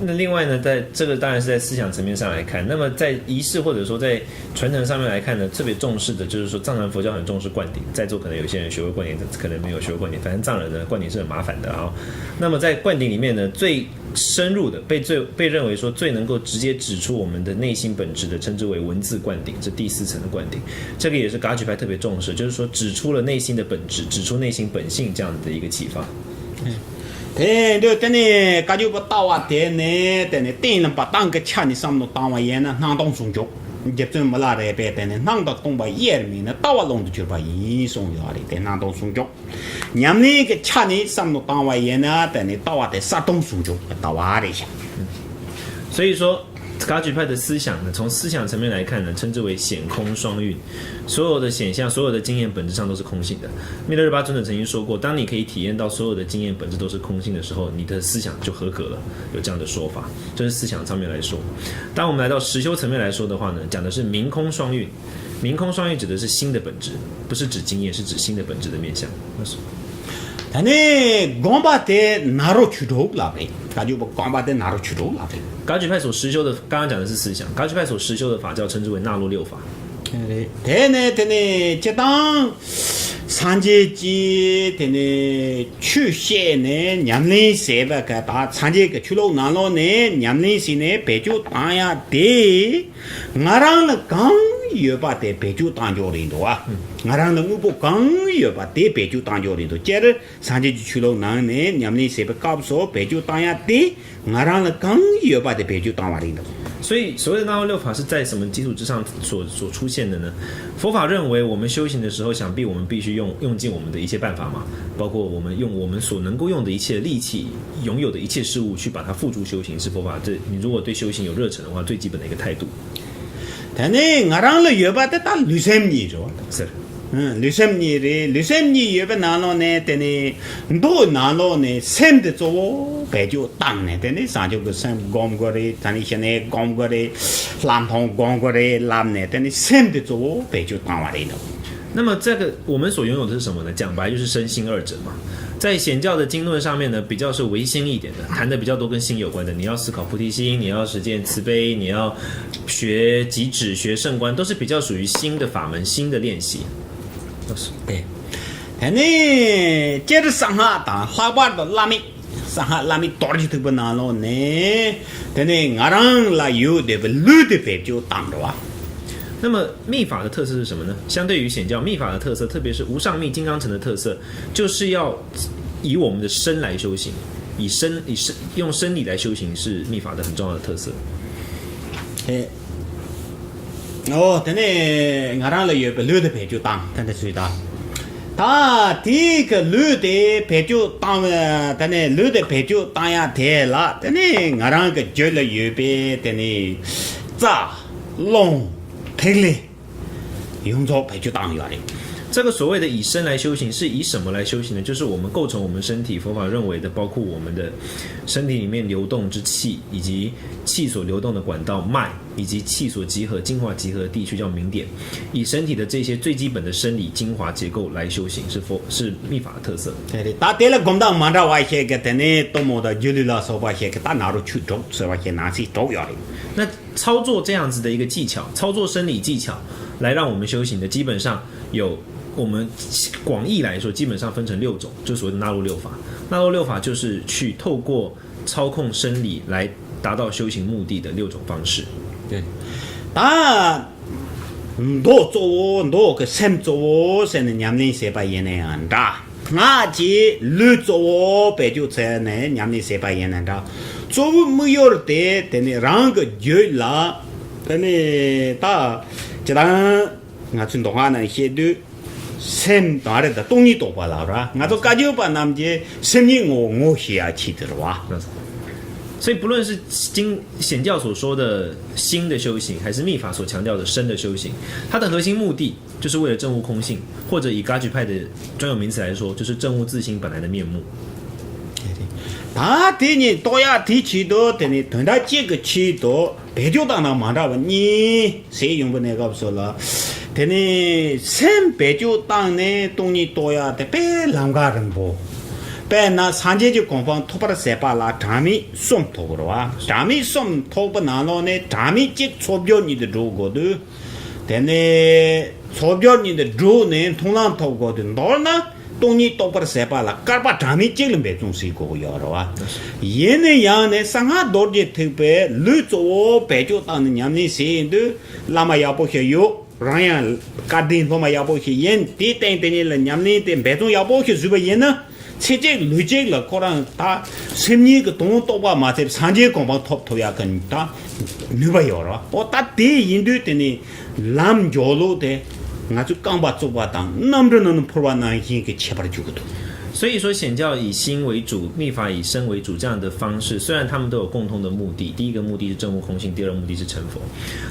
那另外呢，在这个当然是在思想层面上来看，那么在仪式或者说在传承上面来看呢，特别重视的就是说，藏传佛教很重视灌顶，在座可能有些人学过灌顶，可能没有学过灌顶，反正藏人呢灌顶是很麻烦的啊。那么在灌顶里面呢，最深入的被最被认为说最能够直接指出我们的内心本质的，称之为文字灌顶，这第四层的灌顶，这个也是噶举派特别重视，就是说指出了内心的本质，指出内心本性这样子的一个启发。 དེ་འདོད་དེ་ནས་བཀའ་བརྒྱུད་པའི་ལྟ་བ་དེ་ནས་དེ་ནས་གཏན་ལ་འབེབས་སྟངས་ཀྱི་ཆ་ནས་བསམ་བློ་བཏང་བ་ཡིན་ན་སྣང་སྟོང་ཟུང་འཇུག་རྗེ་བཙུན་མི་ལ་རས་པས་དེ་ནི་སྣང་དང་སྟོང་པ་དབྱེར་མེད་ནི་ལྟ་བ་ཀློང་དུ་གྱུར་པ་ཡིན་གསུངས་ཡོད་རེད། དེ་སྣང་སྟོང་ཟུང་འཇུག་ཉམས་ལེན་གྱི་ཆ་ནས་བསམ་བློ་བཏང་བ་ཡིན་ན་དེ་ནི་ལྟ་བ་དེ་གསལ་སྟོང་ཟུང་འཇུག་གི་ལྟ་བ་རེད་ཤག 所以说，格局派的思想呢，从思想层面来看呢，称之为显空双运。所有的显象、所有的经验本质上都是空性的。密勒日巴尊者曾经说过，当你可以体验到所有的经验本质都是空性的时候，你的思想就合格了，有这样的说法。这是思想上面来说。当我们来到实修层面来说的话呢，讲的是明空双运。明空双运指的是心的本质，不是指经验，是指心的本质的面向。那是 ད་ནི་དགོངས་པ་དེ་ནཱ་རོ་ཆོས་དྲུག་ལབ་རེད། བཀའ་བརྒྱུད་པ་དགོངས་པ་དེ་ནཱ་རོ་ཆོས་དྲུག་ལབ་རེད། 格局派所实修的，刚刚讲的是思想，格局派所实修的法教称之为纳罗六法。 རེད། དེ་ནས་དེ་ནས་སྤྱི་བཏང་སངས་རྒྱས་ཀྱིས་དེ་ནས་ཆོས་བཤད་ནས་ཉམས་ལེན་བྱས་པ་ག་ད་སངས་རྒྱས་ཀྱི་ཆོས་ལུགས་ནང་ལོགས་ནས་ཉམས་ལེན་བྱས་ནས་བེད་སྤྱོད་བཏང་ཡ་དེ། ང་རང་ལ་གང་ཡོད་པ་དེ་བེད་སྤྱོད་བཏང་འཇོག་རེད་འདུག་ཨ། ང་རང་ལ་དངོས་པོ་གང་ཡོད་པ་དེ་བེད་སྤྱོད་བཏང་འཇོག་རེད་འདུག་སྤྱིར་སངས་རྒྱས་ཀྱི་ཆོས་ལུགས་ནང་ནས་ཉམས་ལེན་བྱེད་པའི་སྐབས་སུ་བེད་སྤྱོད་བཏང་ཡ་དེ་ང་རང་ལ་གང་ཡོད་པ་དེ་བེད་སྤྱོད་བཏང་བ་རེད་འདུག 所以，所谓的那罗六法是在什么基础之上所所出现的呢？佛法认为，我们修行的时候，想必我们必须用用尽我们的一切办法嘛，包括我们用我们所能够用的一切力气，拥有的一切事物去把它付诸修行，是佛法这你如果对修行有热忱的话，最基本的一个态度。 དེ་ནས་ང་རང་ལ་ཡོད་པ་དེ་ད་ལུས་སེམས་གཉིས་རེད་བ། 是。 ལུས་སེམས་གཉིས་རེད། ལུས་སེམས་གཉིས་ཡོད་པའི་ནང་ལོགས་ནས་དེ་ནས་མདོ་ནང་ལོགས་ནས་སེམས་དེ་གཙོ་བོ་བེད་སྤྱོད་བཏང་ནས་དེ་ནས་བྱང་ཆུབ་ཀྱི་སེམས་སྒོམ་དགོས་རེད། དེ་ནས་ཞི་གནས་སྒོམ་དགོས་རེད། ལྷག་མཐོང་སྒོམ་དགོས་རེད་ལབ་ནས་དེ་ནས་སེམས་དེ་གཙོ་བོ་བེད་སྤྱོད་བཏང་བ་རེད་འདུག 那么这个我们所拥有的是什么呢？讲白就是身心二者嘛。在显教的经论上面呢，比较是唯心一点的，谈的比较多跟心有关的。你要思考菩提心，你要实践慈悲，你要学极止、学圣观，都是比较属于心的法门、心的练习。 དེ་ནས་སྤྱིར་གསང་སྔགས་དང་ལྷག་པར་དུ་བླ་མེད། གསང་སྔགས་བླ་མེད་རྡོ་རྗེ་ཐེག་པའི་ནང་ལོགས་ནས་དེ་ནས་ང་རང་ལ་ཡོད་བསྡད་པའི་ལུས་དེ་བེད་སྤྱོད་བཏང་འགྲོ་བ། 那么密法的特色是什么呢？相对于显教，密法的特色，特别是无上密金刚乘的特色，就是要以我们的身来修行，以身以身用身体来修行是密法的很重要的特色。 ཨེ། ཨོ་དེ་ནས་ང་རང་ལ་ཡོད་པའི་ལུས་དེ་བེད་སྤྱོད་བཏང་། དེ་འདྲ་ཞུས་དང་། ད་དེའི་གི་ལུས་དེ་བེད་སྤྱོད་བཏང་བའི་དེ་ནས་ལུས་དེ་བེད་སྤྱོད་བཏང་ཡ་དེ་ལ་དེ་ནས་ང་རང་གི་རྒྱུད་ལ་ཡོད་པའི་དེ་ནས་རྩ་རླུང་ཐིག་ལེ་ཡོངས་རྫོགས་བེད་སྤྱོད་བཏང་ཡོད་རེད། 这个所谓的以身来修行，是以什么来修行呢？就是我们构成我们身体，佛法认为的，包括我们的身体里面流动之气，以及气所流动的管道脉，以及气所集合、精华集合的地区叫明点，以身体的这些最基本的生理精华结构来修行，是佛是密法的特色。 དེ་རེད། ད་དེ་ལ་སྒོམ་སྟངས་མ་འདྲ་བ་ཞིག་གི་དེ་ནས་གཏུམ་མོ་དང་སྒྱུ་ལུས་ལ་སོགས་པ་ཞིག་གི་ད་ནཱ་རོ་ཆོས་དྲུག་ཟེར་བ་ཞིག་ནང་གསེས་དྲུག་ཡོད་རེད། 那操作这样子的一个技巧，操作生理技巧来让我们修行的，基本上有我们广义来说，基本上分成六种，就所谓的纳罗六法。纳罗六法就是去透过操控生理来达到修行目的的六种方式。 对。ད་མདོ་གཙོ་བོ་མདོ་གི་སེམས་གཙོ་བོ་ཟེར་ནས་ཉམས་ལེན་བྱེད་པ་ཡིན་ན་ཡང་འདྲ། སྔགས་ཀྱི་ལུས་གཙོ་བོ་བེད་སྤྱོད་བྱས་ནས་ཉམས་ལེན་བྱེད་པ་ཡིན་ན་འདྲ། གཙོ་བོའི་དམིགས་ཡུལ་དེ་དེ་ནི་རང་གི་རྒྱུད་ལ་དེ་ནི་ད་ཇི་ལྟར་ང་ཚོའི་མདོ་སྔགས་ནང་བཤད་དུས་སེམས་དང་རེད་ད་སྟོང་ཉིད་རྟོགས་པ་ལབ་ར། ང་ཚོ་བཀའ་བརྒྱུད་པ་རྣམས་ཀྱིས་སེམས་ཉིད་ངོ་བོ་ངོ་ཤེས་ཡ་ཆེད་དུ་རེད་བ། 所以不论是经显教所说的心的修行，还是密法所强调的身的修行，它的核心目的就是为了证悟空性，或者以格局派的专有名词来说，就是证悟自心本来的面目。 ད་དེ་ཉིད་རྟོགས་ཡ་དེའི་ཆེད་དུ་དེ་ནི་དོན་དག་གཅིག་གི་ཆེད་དུ་བེད་སྤྱོད་བཏང་ན་མ་འདྲ་བ་གཉིས་ཟེར་ཡོང་པ་གནས་སྐབས་སུ་ལ། དེ་ནི་སེམས་བེད་སྤྱོད་བཏང་ནས་སྟོང་ཉིད་རྟོགས་ཡ་དེ་དཔེ་ལམ་ཁ་རིང་པོ། དཔེར་ན་སངས་རྒྱས་ཀྱི་གོ་འཕང་ཐོབ་པར་བྱེད་པ་ལ་གྲངས་མེད་གསུམ་ཐོབ་དགོས་རེད་བ། གྲངས་མེད་གསུམ་ཐོབ་པའི་ནང་ལོགས་ནས་གྲངས་མེད་གཅིག་ཚོགས་སྦྱོར་ཉིད་དུ་འགྲོ་དགོས་དུས། དེ་ནས་ཚོགས་སྦྱོར་ཉིད་དུ་བསྒྲུབས་ནས་མཐོང་ལམ་ཐོབ་དགོས་དུས། མདོར་ན་སྟོང་ཉིད་རྟོགས་པར་བྱེད་པ་ལ་བསྐལ་པ་གྲངས་མེད་གཅིག་ལ་འབད་བརྩོན་བྱེད་དགོས་ཀྱི་ཡོད་རེད་བ། ཡིན་ན་ཡང་ནས་གསང་སྔགས་རྡོ་རྗེ་ཐེག་པའི་ལུས་གཙོ་བོ་བེད་སྤྱོད་བཏང་ནས་ཉམས་ལེན་བྱེད་ཡིན་དུས་བླ་མ་ཡག་པོ་ཞིག་ཡོད། རང་ཡང་བཀའ་དྲིན་སློབ་མ་ཡག་པོ་ཞིག་ཡིན། དེའི་སྟེང་དེ་ཉིད་ལ་ཉམས་ལེན་དེ་འབད་བརྩོན་ཡག་པོ་ཞིག་བཟོས་པ་ཡིན་ན། ཚེ་གཅིག་ལུས་གཅིག་ལ་ཁོ་རང་ད་སེམས་ཉིད་ཀྱི་དོན་རྟོགས་པ་མ་ཚད་སངས་རྒྱས་གོ་འཕང་ཐོབ་ཐུབ་ཡག་གི་ད་ནུས་པ་ཡོད་རེད་བ། ཨོ་ད་དེ་ཡིན་དུས་དེ་ནི་ལམ་འཇོག་ལུགས་དེ་ང་ཚོས་རྐང་པ་བཙུགས་པ་དང་གནམ་གྲུ་ནང་ནས་འཕུར་བ་ནང་བཞིན་གྱི་ཁྱད་པར་འཇུག་གི་འདུག། 所以说显教以心为主，密法以身为主这样的方式，虽然他们都有共同的目的，第一个目的是证悟空性，第二个目的是成佛，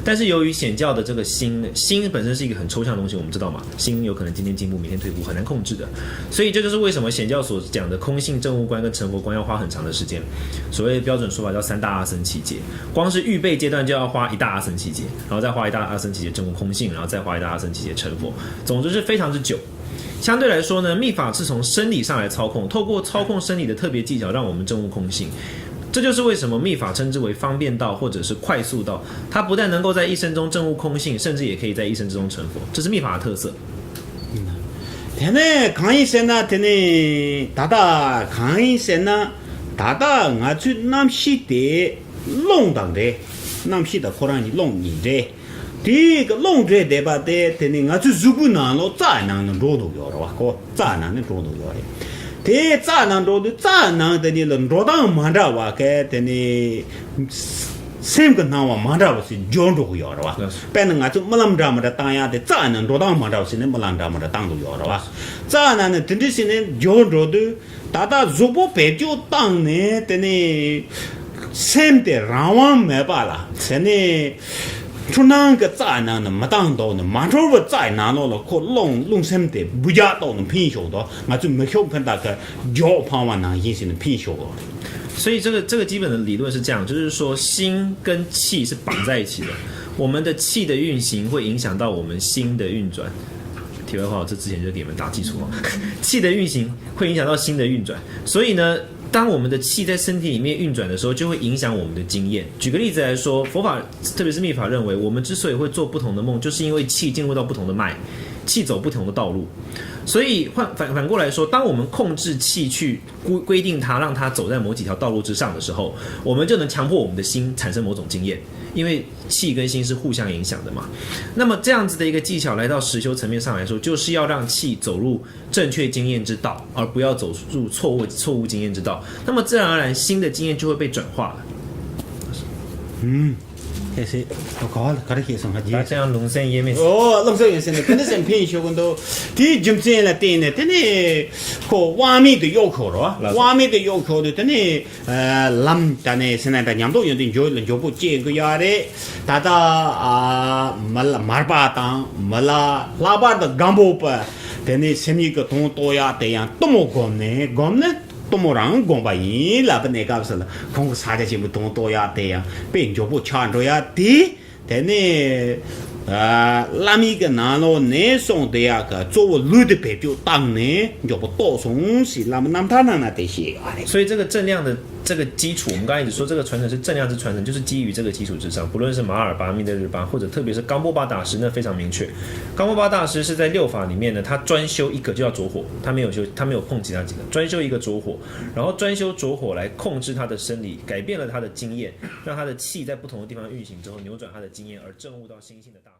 但是由于显教的这个心，心本身是一个很抽象的东西，我们知道吗？心有可能今天进步，明天退步，很难控制的。所以这就是为什么显教所讲的空性证悟观跟成佛观要花很长的时间。所谓的标准说法叫三大阿僧祇劫，光是预备阶段就要花一大阿僧祇劫，然后再花一大阿僧祇劫证悟空性，然后再花一大阿僧祇劫成佛。总之是非常之久。相对来说呢，密法是从生理上来操控，透过操控生理的特别技巧，让我们证悟空性。这就是为什么密法称之为方便道或者是快速道。它不但能够在一生中证悟空性，甚至也可以在一生之中成佛，这是密法的特色。 དེ་ནས་གང་ཡིན་ཟེར་ན། དེ་ནས་ད་ལྟ་གང་ཡིན་ཟེར་ན། ད་ལྟ་ང་ཚོའི་རྣམ་ཤེས་དེ་རླུང་དང་འདྲེས། རྣམ་ཤེས་དང་ཁོ་རང་གཉིས་རླུང་གཉིས་འདྲེས། དེའི་གི་རླུང་འདྲེས་བསྡད་པ་དེ་དེ་ནི་ང་ཚོའི་གཟུགས་པོའི་ནང་ལོགས་རྩ་ནང་ནས་འགྲོ་འདུག་ཡོད་རེད་བ། ཁོ་རྩ་ནང་ནས་འགྲོ་འདུག་ཡོད་རེད། དེ་རྩ་ནང་འགྲོ་དུས་རྩ་ནང་དེ་ནི་ལ་འགྲོ་སྟངས་མ་འདྲ་བ་གི་དེ་ནི། སེམས་ཀྱི་སྣང་བ་མ་འདྲ་བ་ཞིག་འབྱོར་འགྲོ་གི་ཡོད་རེད་བ། དཔེར་ན་ང་ཚོས་རྨི་ལམ་འདྲ་མི་འདྲ་བཏང་ཡག་དེ་རྩ་ནས་འགྲོ་སྟངས་མ་འདྲ་བ་ཞིག་ནས་རྨི་ལམ་འདྲ་མི་འདྲ་བཏང་འདུག་ཡོད་རེད་བ། རྩ་ནས་ནི་དེ་འདྲ་ཞིག་ནས་འབྱོར་འགྲོ་དུས། ད་ལྟ་གཟུགས་པོ་བེད་སྤྱོད་བཏང་ནས་དེ་ནས་སེམས་དེ་རང་དབང་མེད་པ་ལ་དེ་ནས་འཁྲུལ་སྣང་གི་རྩ་ནང་ནས་མི་བཏང་འདུག་ནས། མ་འཁྲུལ་བའི་རྩ་ནང་ལོགས་ལ་ཁོ་རླུང་རླུང་སེམས་དེ་འབུད་རྒྱག་བཏང་ནས་འཕེན་ཤོག་དོ། ང་ཚོས་མེ་ཤོག་འཕེན་སྟངས་ཀྱི་མགྱོགས་འཕང་བ་ནང་བཞིན་ཞིག་ནས་འཕེན་ཤོག་དོ། 所以这个这个基本的理论是这样，就是说心跟气是绑在一起的，我们的气的运行会影响到我们心的运转。题外话，我这之前就给你们打基础啊，气的运行会影响到心的运转，所以呢，当我们的气在身体里面运转的时候，就会影响我们的经验。举个例子来说，佛法特别是密法认为，我们之所以会做不同的梦，就是因为气进入到不同的脉，气走不同的道路。所以换反反过来说，当我们控制气去规规定它，让它走在某几条道路之上的时候，我们就能强迫我们的心产生某种经验，因为气跟心是互相影响的嘛。那么这样子的一个技巧来到实修层面上来说，就是要让气走入正确经验之道，而不要走入错误错误经验之道。那么自然而然，心的经验就会被转化了。嗯，开始，我搞了，搞了些什么？大家要龙生烟灭。哦，龙生烟灭，肯定是偏修很多。第一，金钱了，第一呢，真的，可完美的要求了，完美的要求的，真的。ལམ་ད་ནས་སེམས་ནང་ད་ཉམས་རྟོགས་ཡོན་ཏན་འཇོག་ལ་མགྱོགས་པོ་སྐྱེ་དགོས་ཡ་རེད། ད་ལྟ་མི་ལ་མར་པ་དང་མི་ལ་ལྷག་པར་དུ་སྒམ་པོ་པ་དེ་ནས་སེམས་ཉིད་ཀྱི་དོན་རྟོགས་ཡ་དེ་ཡང་གཏུམ་མོ་སྒོམ་ནས་སྒོམ་ནས་གཏུམ་མོ་རང་སྒོམ་པ་ཡིན་ལབ་པ་གནས་སྐབས་སུ་ལ་ཁོང་གི་ས་ཆ་ཆེན་པོའི་དོན་རྟོགས་ཡ་དེ་ཡང་དཔེ་མགྱོགས་པོ་ཆགས་འགྲོ་ཡ་དེ། དེ་ནས་བླ་མའི་གི་ནང་ལོགས་ནས་གསུངས་བསྡད་ཡག་གི་གཙོ་བོ་ལུས་དེ་བེད་སྤྱོད་བཏང་ནས་མགྱོགས་པོ་རྟོགས་སོང་ཞེས་བླ་མ་རྣམ་ཐར་ནང་ན་དེ་བཤད་ཡོད་རེད། 所以这个正量的这个基础，我们刚才一直说这个传承是正量之传承，就是基于这个基础之上，不论是马尔巴、密勒日巴，或者特别是冈波巴大师，那非常明确。冈波巴大师是在六法里面呢，他专修一个，就叫着火，他没有修，他没有碰其他几个，专修一个着火，然后专修着火来控制他的生理，改变了他的经验，让他的气在不同的地方运行之后，扭转他的经验，而证悟到心性的大。